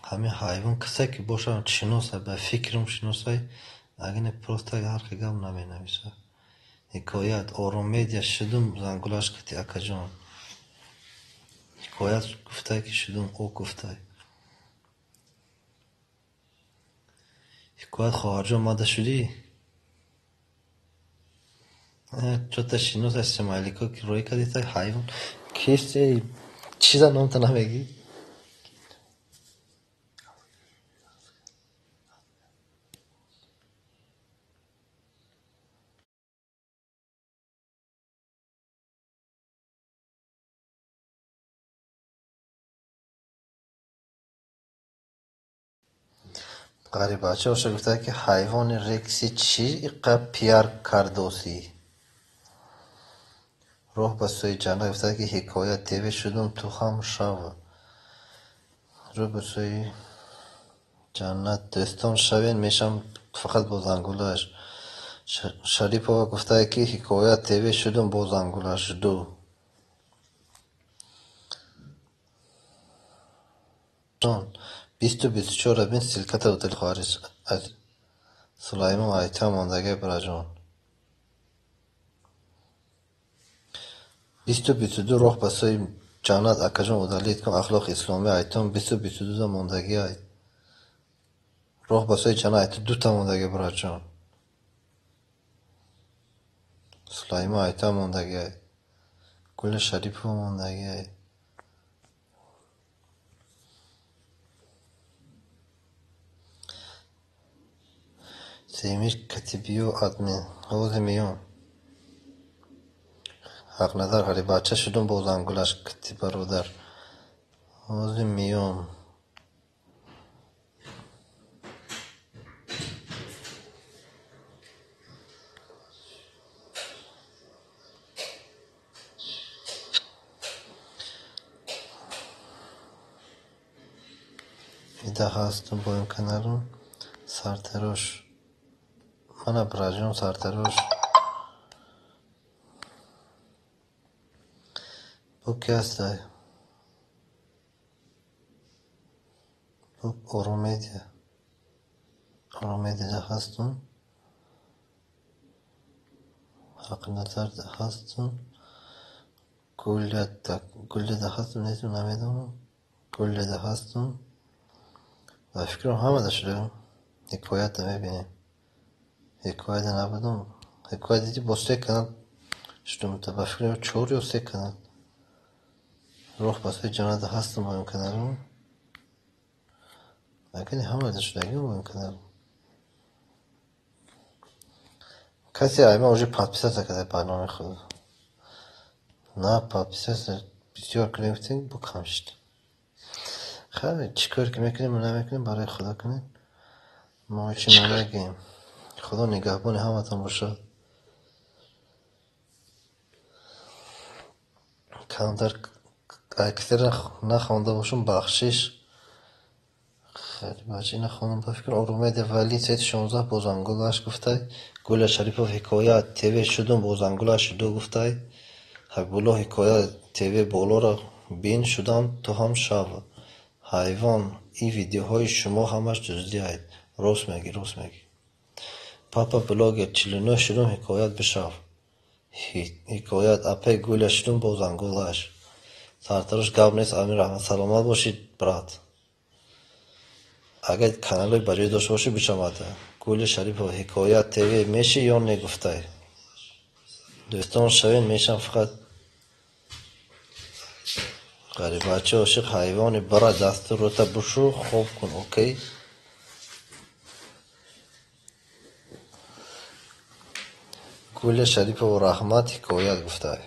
Ҳамин ҳайвон касе ки бошад шиносай, ба фикрам шиносай, агар не просто ҳар хел гап наменависад. Ҳикоят, ором медиа шудум зангулаш кити, акаҷон. Ҳикоят гуфтай ки шудум, о гуфтай. Ҳикоят, хоҳарҷон, мада шудӣ? Чё-то шинос аз смайлико ки рӯй кардита ҳайвон. Кист, чиза номта намегӣ? Ғарибача оша гуфта ки ҳайвони рекси чӣ иқа пиар кардосӣ? Роҳ ба сӯи ҷаннат гуфта ки Ҳикоят ТВ шудум, ту ҳам шав. Рӯ ба сӯи ҷаннат дӯстон шавен, мешам фақат бо зангулаш. Шарипова гуфта ки Ҳикоят ТВ шудум бо зангулаш ду. 20-24 бин ссылката удали хоҳари аз Сулаймон айта мондагай бираҷон. 20-22 роҳ ба сӯи ҷаннат акаҷон удалить кун ахлоқи исломӣ айтон 20-22 мондагӣ ай. Роҳ ба сӯи ҷаннат айто дута мондагӣ бираҷон. Сулаймон айта мондагӣ ай. Гуля Шарипова мондагӣ ай. Семир катибиё админ. Ҳози меём. Ҳақназар ғарибача шудум бо зангулаш кати бародар. Ҳози меём. Ида ҳастум бо ин каналум сартарош. Мана бираҷон сартарош. Бу ки ҳастай? Бу Оромедия. Оромедияда ҳастум. Ҳақназарда ҳастум. Гулляда ҳастум, нестум, намедонам. Гулляда ҳастум. Ба фикрам ҳамада шудам. Ҳикоятда мебинем. Ҳикоятда набудум. Ҳикоят диди бо се канал шудум. Ба фикрам чор ё се канал. Роҳ ба сӯи ҷаннат ҳастум бо ин каналум. Акани ҳамада шудагим бо ин канал. Касе айма уже подписаться карда ба номи худ. На подписаться бисёр кунем гуфтем, бу кам шуд. Хайр, чӣ кор ки мекунем, намекунем, барои Худо кунем. Мо чӣ намегӯем. Худо нигаҳбони ҳаматон бошад. Камтар аксара нахонда бошум, бахшиш. Хеле бача нахондам, ба фикр Оромедия вали сет 16 бо зангулаш гуфтай. Гуля Шарипов Ҳикоят ТВ шудум бо зангулаш ду гуфтай. Ҳабибулло Ҳикоят ТВ болоро бин шудам, ту ҳам шав. Ҳайвон, ин видеоҳои шумо ҳамаш дуздӣ ай. Рост мегӣ, рост мегӣ. Папа блогер 49 шудум ҳикоят бишав. Ҳикоят апай Гуля шудум бо зангулаш. Сартарош гап нест, Амир Раҳмат, саломат бошед, брат. Агар каналҳои ба ҷой дошта бошӣ бишавад. Гуля Шарипова Ҳикоят ТВ мешӣ ё не гуфтай? Дӯстон шавен, мешам фақат. Ғарибача ошиқ ҳайвони бара дасту рӯта бушу хоб кун, окей? Гуля Шарипова раҳмат ҳикоят гуфтай.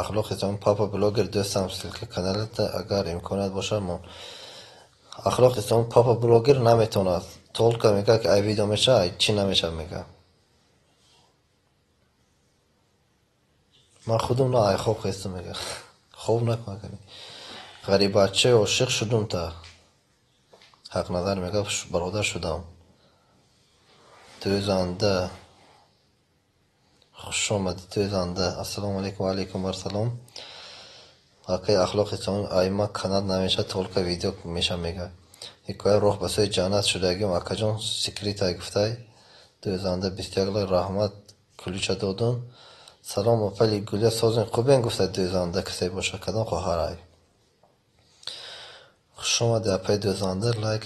Ахлоқи исломӣ папа блогер дӯстам ссылка каналата агар имконият бошад мон. Ахлоқи исломӣ папа блогер наметавонад. Толка мега ки ай видео мешавад, ай чӣ намешавад мега. Ман худум на ай хоб хестум мега. Хоб накун акани. Ғарибачаи ошиқ шудум та. Ҳақназар мега бародар шудам. Дӯзанда хуш омадӣ дӯзанда. Ассалому алайкум ва алайкум вассалом. Акай ахлоқи исломӣ айма канал намешавад, толка видео мешавад мега. Ҳикоя роҳ ба сӯи ҷаннат шудагим акаҷон секретай гуфтай. Дӯзанда 21 лай раҳмат ключа додум. Салом апали Гуля созин хубен гуфта дӯзанда касе бошад кадом хоҳарай. Хуш омадӣ апай дӯзанда лайк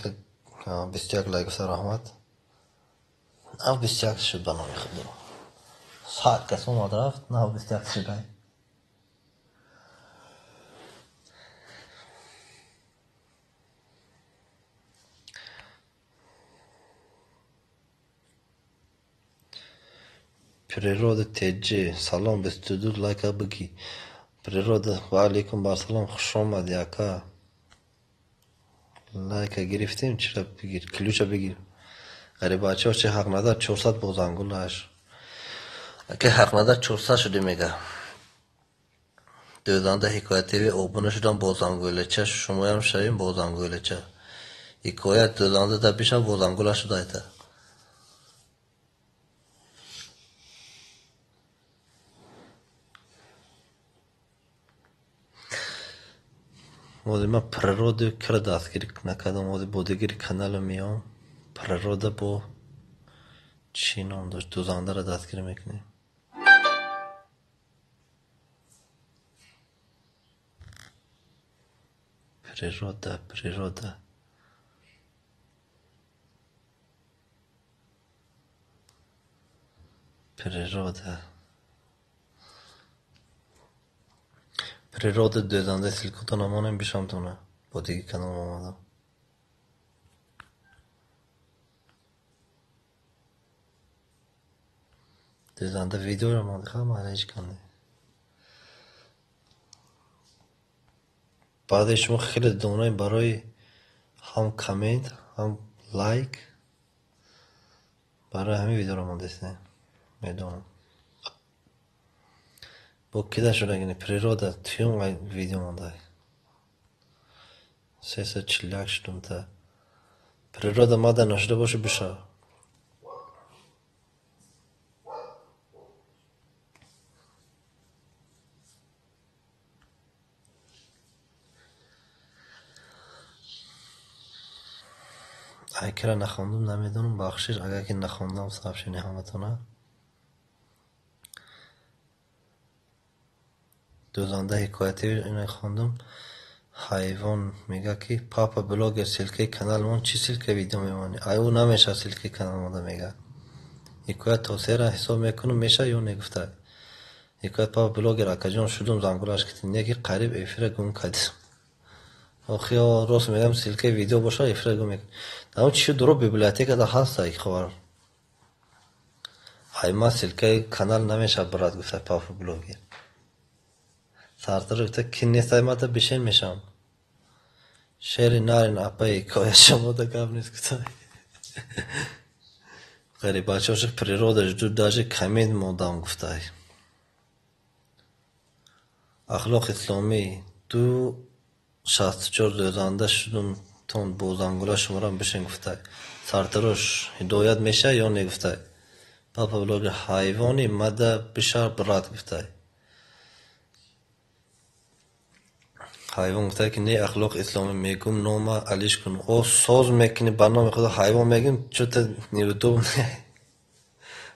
21 лайк гуфта раҳмат. Нав 21 шуд ба номи Худо. 100 кас омад рафт, 921 шудай. Природа ТЖ, салом, 22 лайка бигӣ. Природа, ва алейкум ассалом, хуш омадӣ ака. Лайка гирифтем, чира бигир, ключа бигир. Ғарибачаҳо чи ҳақ надор 400 бозангулаш. Ака ҳақ надор 400 шуди мега. Дӯзанда Ҳикоят ТВ обуна шудам бозангулача, шумоям шавем бозангулача. Ҳикоят дӯзанда да бишав бозангула шудайта. Мози ман природу кира дастгирӣ накардам, мози бо дигари каналу меом. Природа бо чӣ ном дошт? Дӯзандаро дастгирӣ мекунем. Природа, природа. Природа. Природа дӯзанда ссылкато намонем бишамтона. Бо дигари канал омадам. Дӯзанда видеоро мондиха ман ҳеҷ кане. Баъзе шумо хеле донаем барои ҳам коммент, ҳам лайк. Барои ҳамин видеоро мондестем. Медонам. Бо кида шудагини природа туюм видео мондай. 341 шудум та. Природа мада нашуда бошу бишав. Айкира нахондум, намедонам, бахшиш, агар ки нахондам сообщение ҳаматона. Дӯзанда Ҳикоят ТВ ина хондум. Ҳайвон мега ки папа блогер ссылкаи каналмон чӣ ссылка видео мемонӣ? Ай ӯ намеша ссылкаи каналмонда мега. Ҳикоят то сера ҳисоб мекунам меша ё не гуфта. Ҳикоят папа блогер акаҷон шудум зангулаш китим не ки қариб эфира гум кардим. Охи рост мегам ссылкаи видео боша эфира гум мекунам. Там чӣ дуро библиотекада ҳаст ай хабар. Ай ма ссылкаи канал намеша брат гуфта папа блогер. Сартар гуфта ки нест ай мада бишен мешам. Шери нарин апаи ҳикоят шумода гап нест гуфта. Ғарибачаҳо природа жду даже коммент модам гуфта. Ахлоқ исломӣ 264 дӯзанда шудум тон бозангула шуморам бишен гуфта. Сартарош ҳидоят меша ё не гуфта. Папа блогер ҳайвони мада бишар брат гуфта. Ҳайвон гуфта ки не ахлоқ исломӣ мегум нома алиш кун. О соз мекунӣ ба номи худо ҳайвон мегум чӯта неудобно.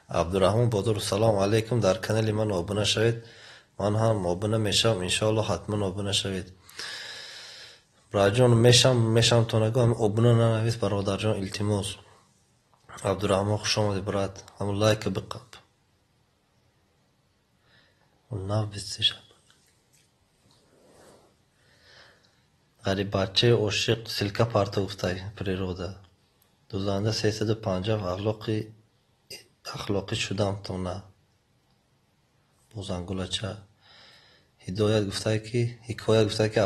Абдураҳмон Бодуров салом алейкум, дар канали ман обуна шавед. Ман ҳам обуна мешавам, иншоалло ҳатман обуна шавед. Браҷон мешам то нагӯ ҳам обуна нанавис бародарҷон илтимос. Абдураҳмон хуш омадӣ брат. Ҳамун лайка биқаб. Нав бисту шаб. Ғариббачаи ошиқ ссылка парто гуфтай природа. Дӯзанда 350 ахлоқӣ шудам то на. Бозангулача. Ҳидоят гуфтай ки ҳикоят гуфтай ки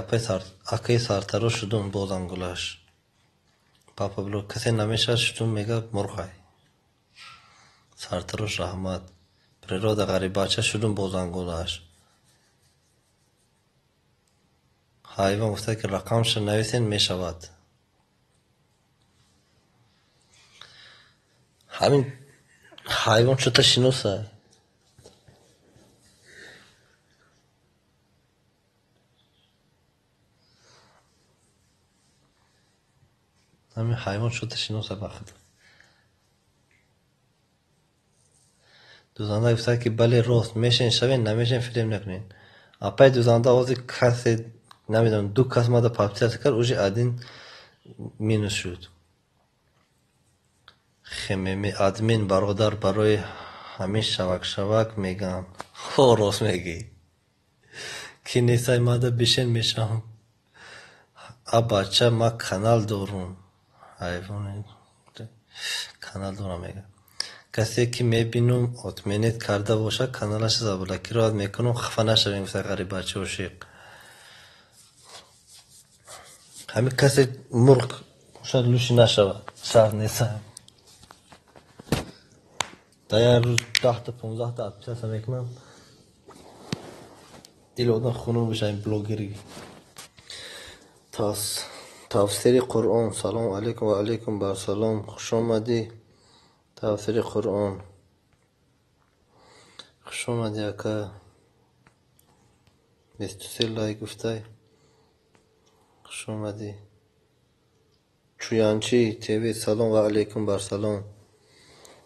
акаи сартарош шудум бозангулаш. Папа блог касе намешавад шудум мега мурғай. Сартарош раҳмат. Природа ғариббача шудум бозангулаш. Ҳайвон гуфта ки рақамша нависен мешавад. Ҳамин ҳайвон чӯта шиносай. Ҳамин ҳайвон чӯта шиносай ба худо. Дӯзанда гуфта ки бале рост мешен шавен намешен фиреб накунед. Апаи дӯзанда ози касе намедонам ду кас мада подписаться кард, уже один минус шуд. Хмм админ бародар барои Ҳамин шавак-шавак мегӯям. Ҳо, рост мегӯӣ. Ки несай мада бишен мешавам. А бача, ма канал дорум. Ҳайвони канал дорам мегӯям. Касе ки мебинум отменить карда бошад, каналаша заблокировать мекунам, хафа нашавем, гуфта ғарибачи ошиқ. Ҳамин касе мурғ бошад, лӯши нашавад. Шарт нест. Дар як рӯз 10-та 15-та отписаться мекунам. Дили одам хунук мешавад ин блогери. Тафсири Қуръон. Салом алейкум ва алейкум барсалом. Хуш омадӣ. Тафсири Қуръон. Хуш омадӣ, ака. 23 лайк гуфтай. Хуш омадӣ. Чӯянчи ТВ. Салом ва алейкум барсалом.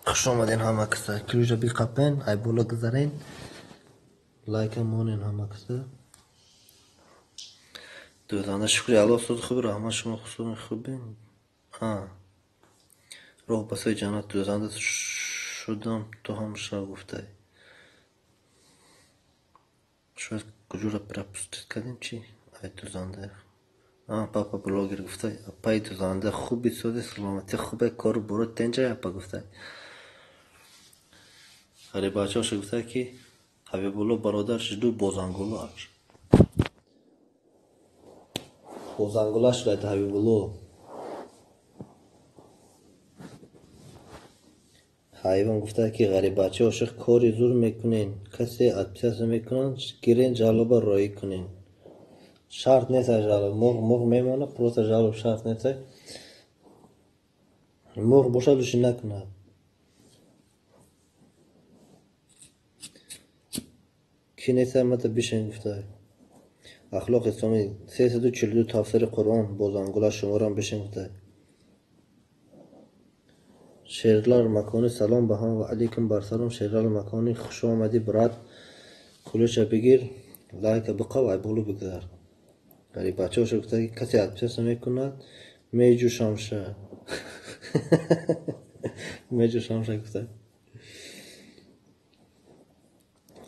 Хуш омадин ҳама каса. Ключа биқапен, ай боло гузарен. Лайка монен ҳама каса. Дӯзанда шукри Аллоҳ, сузи хуби раҳмат, шумо хусуми хубен. Роҳ ба сӯи ҷаннат. Дӯзанда шудам, ту ҳам шав, гуфтай. Шояд куҷоро пропустить кардем чӣ? Ай дӯзанда. Папа блогер гуфтай. Апаи дӯзанда хуби сози, саломатӣ хубе, кору боро тенҷай апа гуфтай. Ғарибачаҳоша гуфтай ки Ҳабибулло бародар шиду бозангулаш. Бозангула шудаед Ҳабибулло. Ҳайвон гуфтае ки ғарибачи ошиқ кори зур мекунен. Касе отписаться мекунанд, гирен жалоба роӣ кунен. Шарт нест жалоб. Мурғ мурғ мемонад, просто жалоб шарт нест. Мурғ бошад, лӯши накунад. Ки нест мата бишен, гуфтае. Ахлоқ исломӣ 342 тафсири Қуръон бозангула шуморам бишен, гуфтае. Шерлар макони салом ба ҳама ва алейкум барсалом. Шерлар макони хуш омадӣ, брат. Кулӯша бигир, лайка биқав, ай боло бигзар. Ғарибачаҳоша гуфта ки касе отписаться мекунад, меҷӯшамша. Меҷӯшамша гуфта.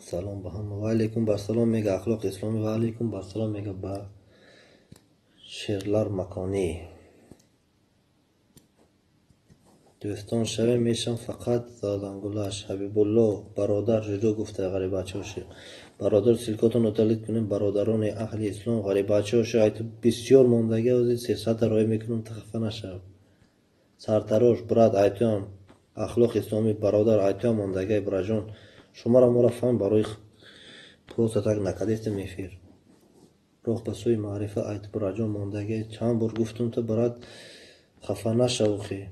Салом ба ҳама ва алейкум барсалом мега ахлоқ исломӣ ва алейкум барсалом мега ба шерлар маконӣ. Дӯстон шавем мешам фақат зазангулаш. Ҳабибулло бародар жудо гуфта ғарибачаҳоши. Бародар ссылкотон удалить кунем бародарони аҳли ислом. Ғарибачаҳоши айту бисёр мондагӣ ози 300 роӣ мекунам, ту хафа нашав. Сартарош брат айтуам ахлоқ исломӣ бародар айтуам мондагӣ браҷон. Шуморо моро фаҳм барои просто так накардистем эфир. Роҳ ба сӯи маърифа айт браҷон мондагӣ чанд бор гуфтум ту брат хафа нашав охи.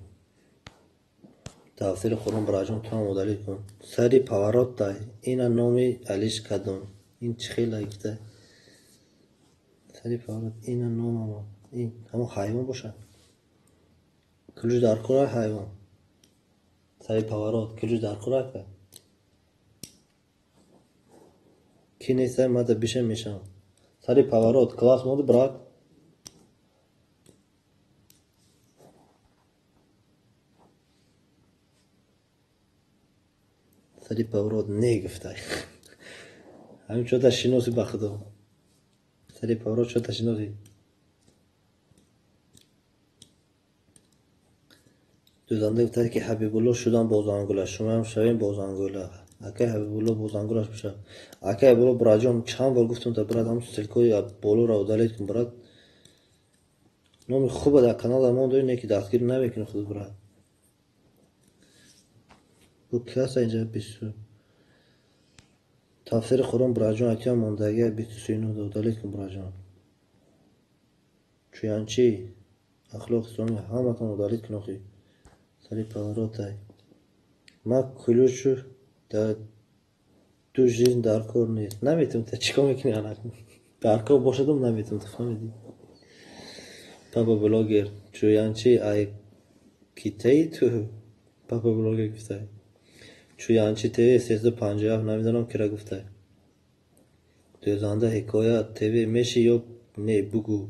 Тафсири Қуръон браҷон ту ҳам удалить кун. Сари поворот дай. Ина номи Алиш кадом. Ин чӣ хела гуфта? Сари поворот ина номама. Ин ҳамон ҳайвон бошад. Ключ дар кора ҳайвон. Сари поворот ключ дар кора ка. Ки нестай мада бишем мешавам. Сари поворот класс моди брат. Сари поворот не гуфтай. Ҳамин чота шиноси ба худо. Сари поворот чота шиноси. Дӯзанда гуфтад ки Ҳабибулло шудам бозангула, шумоам шавем бозангула. Акай Ҳабибулло бозангулаш бошад. Акай Ҳабибулло браҷон чанд бор гуфтум та брат ҳам ссылкои болоро удалить кун брат. Номи хуба дар канала мон дорӣ, не ки дастгирӣ намекунӣ худ брат. Бу ки аст инҷа бису. Тафсири Қуръон браҷон айтиам мондагия 23 удалить кун браҷон. Чӯянчи ахлоқ исломӣ ҳаматон удалить кун охи. Сари поворотай. Ма ключу дар ду жизнь дар кор нест. Наметавонам та чикор мекунӣ анак? Дар кор бошадам наметавонам, ту фаҳмидӣ? Папа блогер чӯянчи ай китаи ту? Папа блогер гуфтай. Чӯянчи ТВ 357 намедонам кира гуфтай. Дӯзанда ҳикоят ТВ меши ё не бугӯ.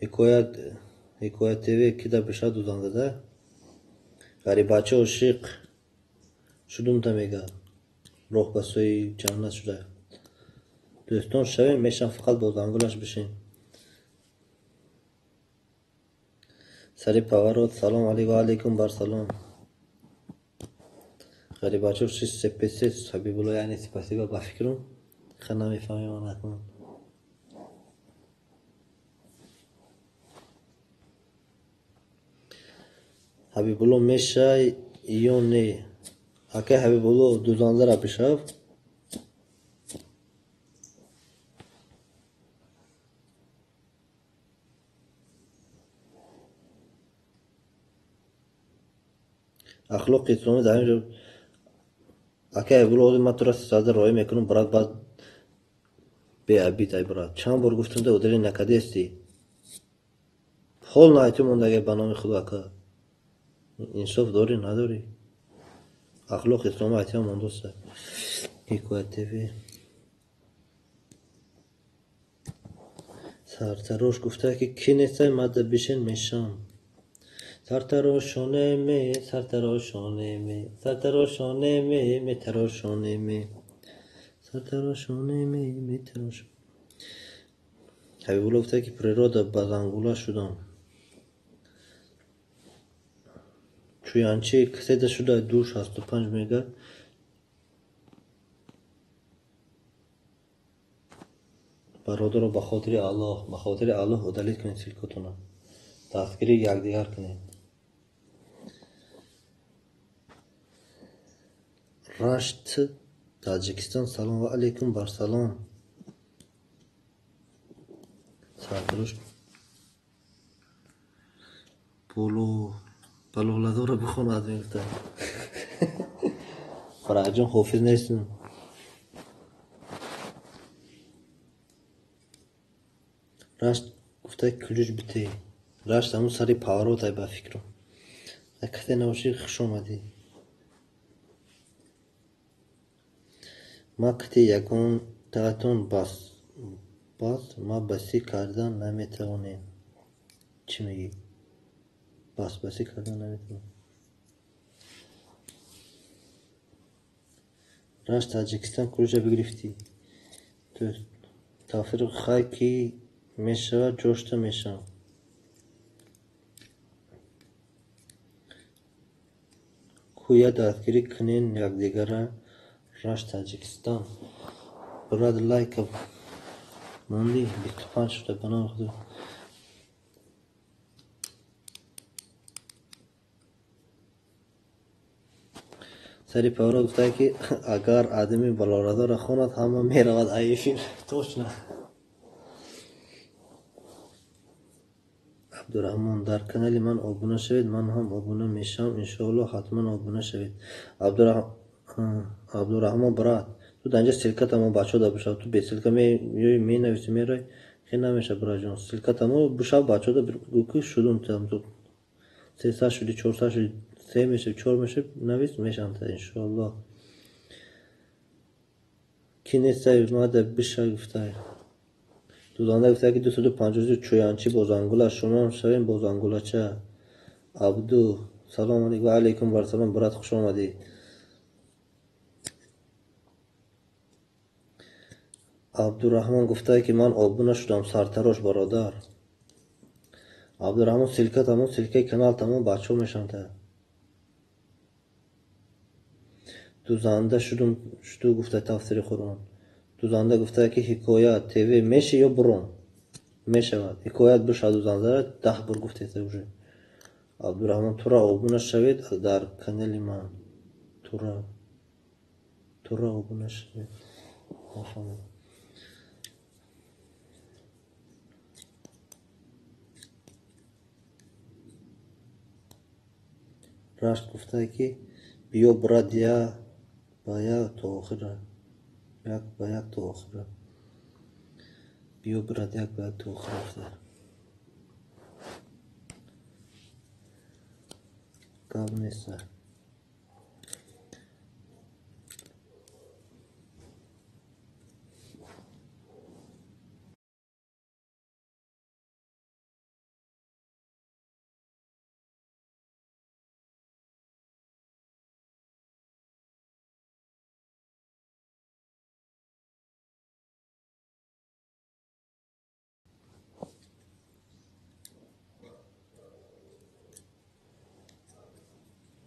Ҳикоят ТВ кида бишад дӯзанда да? Ғарибача ошиқ Шудумта мега. Роҳ ба сӯи ҷаннат шуда. Дӯстон шавем, мешам, фақат бо зангулаш бишин. Сари поворот. Салом алейкум, ва алейкум бар салом. Ғарибачо 6 3 Ҳабибулло, яъне спасибо ба фикрум. Ха намефаҳмем накун. Ҳабибулло мешай ё не? Акай Ҳабибулло дузанзара бишав. Ахлоқи исломӣ дар ин ҷо. Акай Ҳабибулло, ҳозир ман тура сада роҳӣ мекунам, брат, баъд беабид ай брат. Чанд бор гуфтам, да удали накардестӣ. Ҳол наайту мондаги ба номи Худо ака. Инсоф дорӣ надорӣ? Ахлоқи исломӣ айтиам мондоста. Ҳикоят ТВ. Сартарош гуфта ки ки нестай мада бишин мешам. Сартарошоне ме, сартарошоне ме, сартарошоне ме, метарошоне ме. Сартарошоне ме, метарош. Ҳабибулло гуфта ки природа ба зангула шудам. Чӯянчи каседа шуда 265 мега. Бародаро, ба хотири Аллоҳ, ба хотири Аллоҳ удалить кунед ссылкатонро. Дастгирии якдигар кунед. Рашт Таҷикистон, салом ва алейкум бар салом. Сартарош боло балоладорро бихонад мегуфта. Фараҷон, ҳофиз нестам. Рашт гуфта ключ битей. Рашт ҳамун сари поворот ай ба фикрум. Касе набошӣ, хуш омадӣ. Ма кати ягонтаатон бас бас ма басӣ кардан наметавонем. Чӣ мегӣ? Бас басӣ кардан наметавонем. Рашт Таҷикистон ключа бигирифтӣ. Тафсири хай ки мешавад, ҷошта мешавам. Кӯя дастгирӣ кунен якдигара. Рашт Таҷикистон. Брат, лайка мондӣ 25 шуда ба номи Худо. Сари поворот гуфта ки агар адами балорадорро хонад, ҳама меравад ай эфир. Точно. Абдураҳмон, дар канали ман обуна шавед, ман ҳам обуна мешавам, иншоаллоҳ, ҳатман обуна шавед. Абдураҳмон брат, ту дар инҷа ссылка тамо бачаҳо да бишав, ту бе ссылка меёи менависӣ мерай, хел намешавад братҷон. Ссылка тамо бишав бачаҳо да гӯ ки шудум там ту 300 шуди, 400 шуди, се мешавад, чор мешавад, навис мешаванд иншоаллоҳ. Ки нестай мада биша гуфтай. Дузанда гуфта ки 250 чӯянчи бо зангула, шумо ҳам шавем бо зангулача. Абду, салом алейкум, ва алейкум бар салом, брат, хуш омадӣ. Абдураҳмон гуфта ки ман обуна шудам, сартарош бародар. Абдураҳмон, ссылка тамом, ссылкаи канал тамом, бачаҳо мешаванд. Дузанда шудум шуду гуфта тафсири Қуръон. Дузанда гуфта ки Ҳикоят ТВ меши ё бурон? Мешавад. Ҳикоят биша дузандара 10 бор гуфтеса уже. Абдураҳмон, тура обуна шавед дар канали ман. Тура обуна шавед. Нафаҳмидам. Рашт гуфта ки биё брат, я ба як то охира. Як ба як то охира. Биё брат, як ба як то охира гуфта. Гап нест.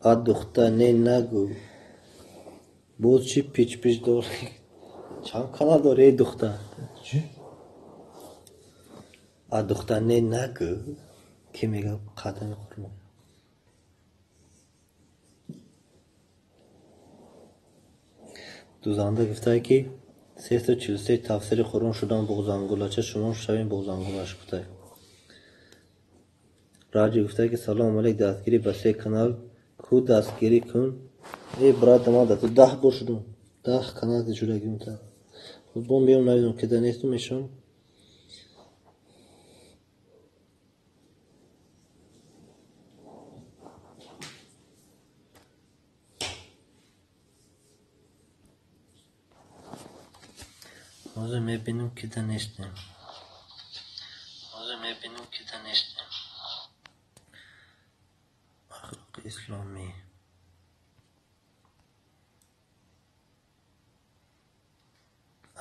А духта не нагӯ. Боз чӣ пич-пич дорӣ? Чанд канал дорӣ, эй духта? Чӣ? А духта не нагӯ. Ки мега қадами хурмо. Дузанда гуфтае ки 343 тафсири Қуръон шудам боғзангулача, шумо шавем боғзангулаш гуфтае. Раҷи гуфтае ки салом алейк, дастгирӣ ба се канал ку дастгирӣ кун. Эй брат, ман да ту 10 бор шудум. 10 канал шудагим та. Бом биём навидум ки да нестум эшон. Ҳозир мебинем ки да нестем. Ҳозир мебинем ки да нестем. Ахлоқи исломӣ.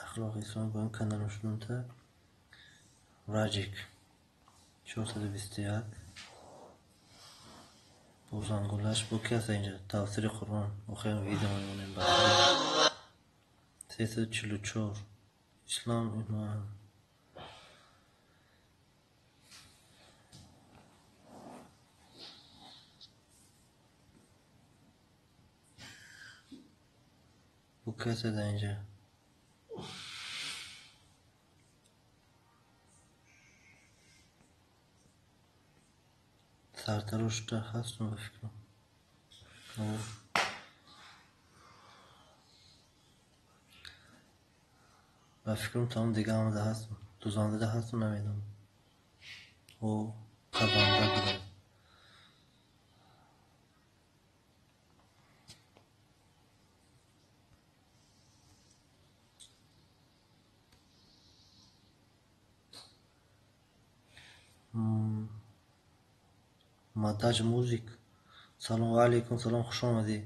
Ахлоқи исломӣ бо ин каналам шудум та. Раҷик 421 Бозангулаш бо ки аст инҷа? Тафсири Қуръон. Охирин видео мемонем ба 344 Ислом имон. Бо ки аст дар инҷа? Сартарошта ҳастум ба фикрам. Ба фикрам тамом дига ҳамада ҳастум. Дузандада ҳастум намедонам. О, қабанда буда. Мадаҷ музик. Салом алейкум, салом, хуш омадӣ.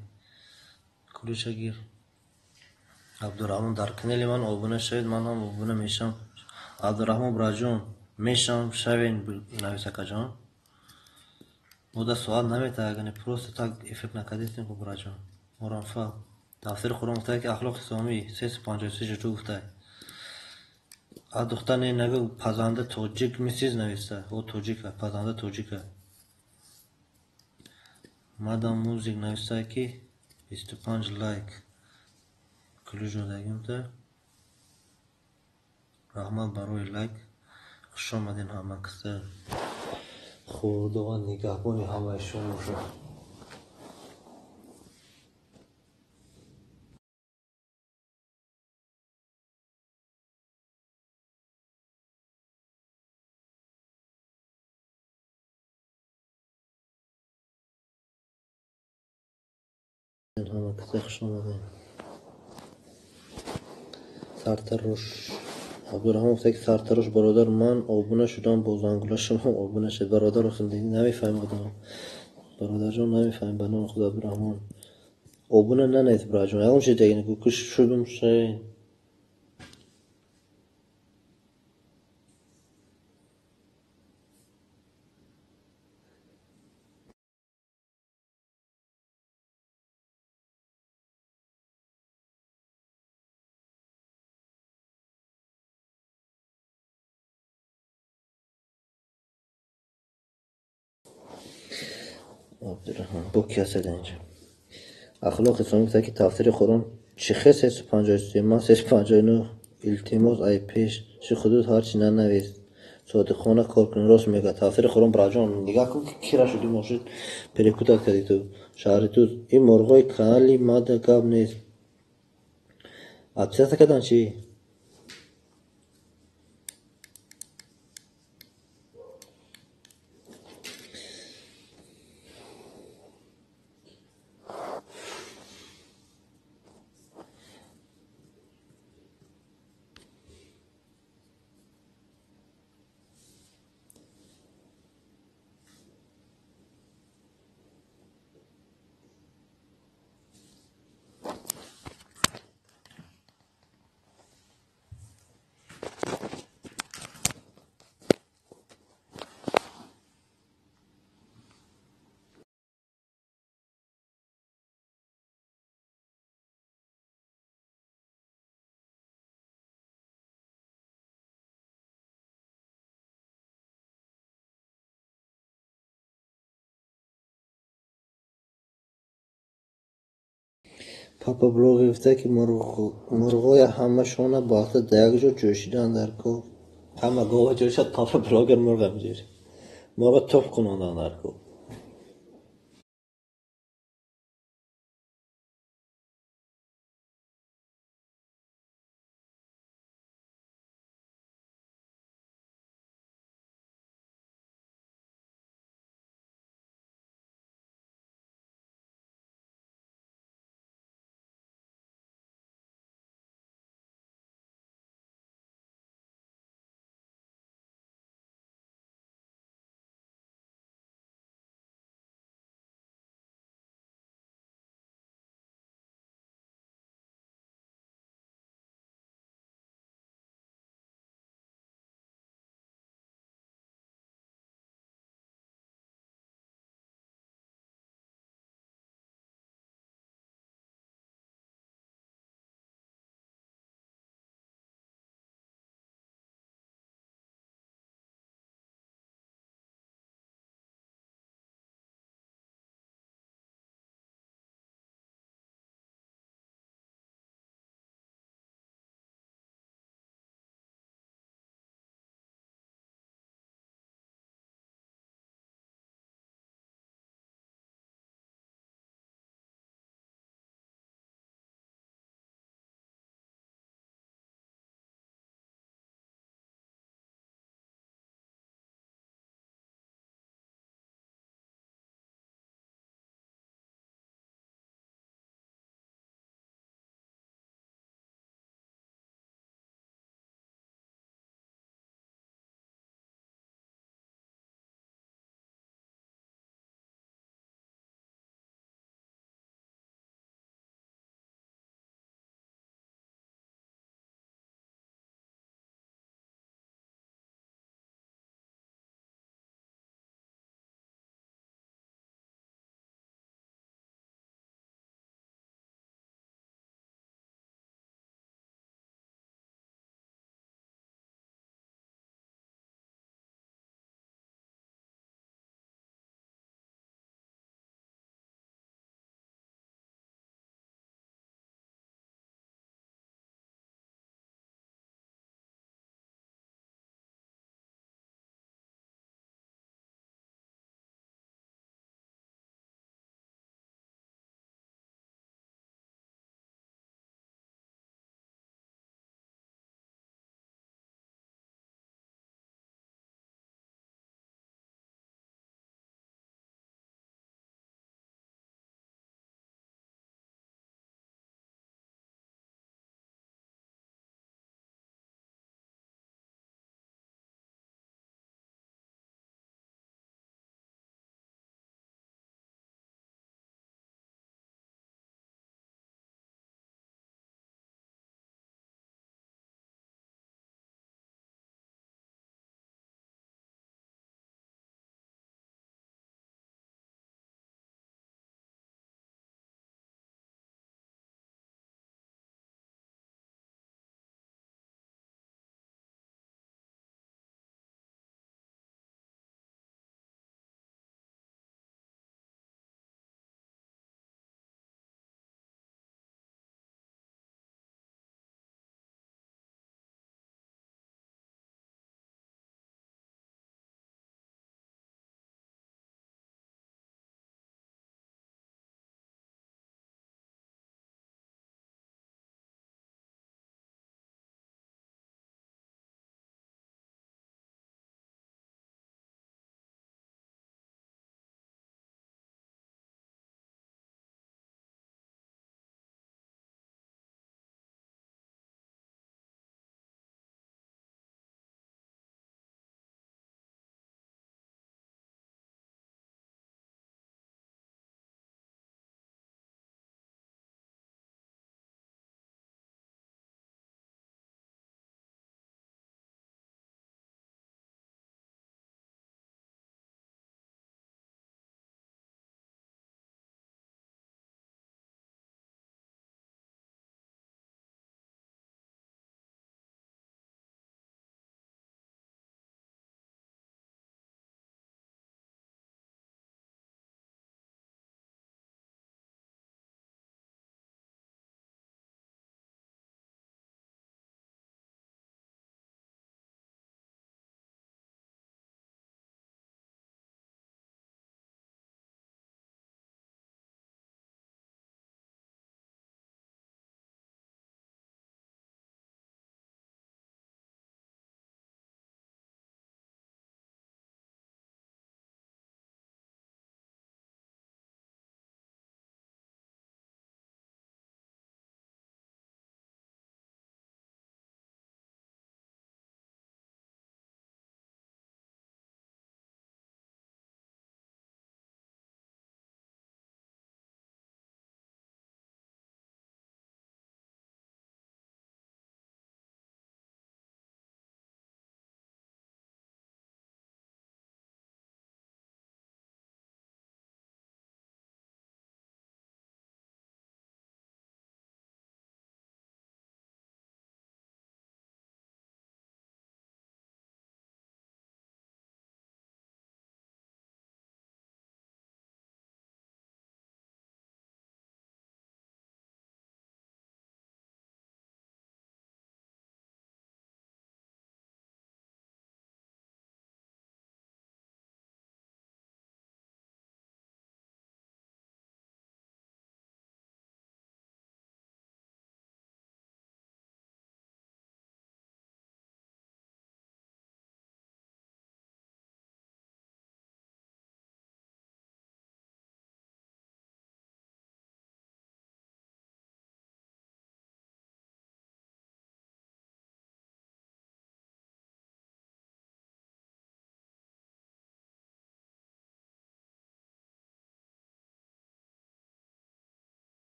Куличагир. Абдураҳмон, дар канали ман обуна шавед, ман ҳам обуна мешавам. Абдураҳмон браҷон, мешавам, шавен нависакаҷон. Мо да соат наметаагане, просто так эфир накардистем ку браҷон. Орамфа. Тафсири Қуръон гуфтае ки ахлоқи исломӣ 353 ҷуту гуфтае. А духта не нагӯ, пазанда тоҷик мисиз нависта. О тоҷика, пазанда тоҷика. Мадам музик навистае ки 25 лайк. Кулиш додагим та. Раҳмат барои лайк. Хуш омадин ҳама каса. Худованд нигаҳбони ҳамаи шумо бошад. Ҳама каса хуш омадин. Сартарош Абдураҳмон гуфта ки сартарош бародар, ман обуна шудам бо зангула, шумо обуна шед. Бародар, намефаҳмем одам. Бародарҷон, намефаҳмем ба номи Худо Абдураҳмон. Обуна нанавис браҷон. Ягон чиз дига нагӯ ки шудум шавед. Абдураҳмон бо ки аст инҷа? Ахлоқи исломӣ гуфта ки тафсири Қуръон чӣ хел 353, ман 359. Илтимос ай пеш чӣ худуд ҳарчи нанавис. Содиқона кор кун, рост мегӯяд. Тафсири Қуръон браҷон, нигаҳ кун ки кира шудӣ мошид перекутат кардӣ ту. Шаҳри ту ин мурғои канали мада гап нест. Отписаться кардан чӣ? Папа блогер гуфта, ки мурғоя ҳамашона бахта дар як ҷо ҷӯшидан дар кор. Ҳама гова ҷӯшад, папа блогер мурға меҷӯшад. Мурға туф кунондан дар кор.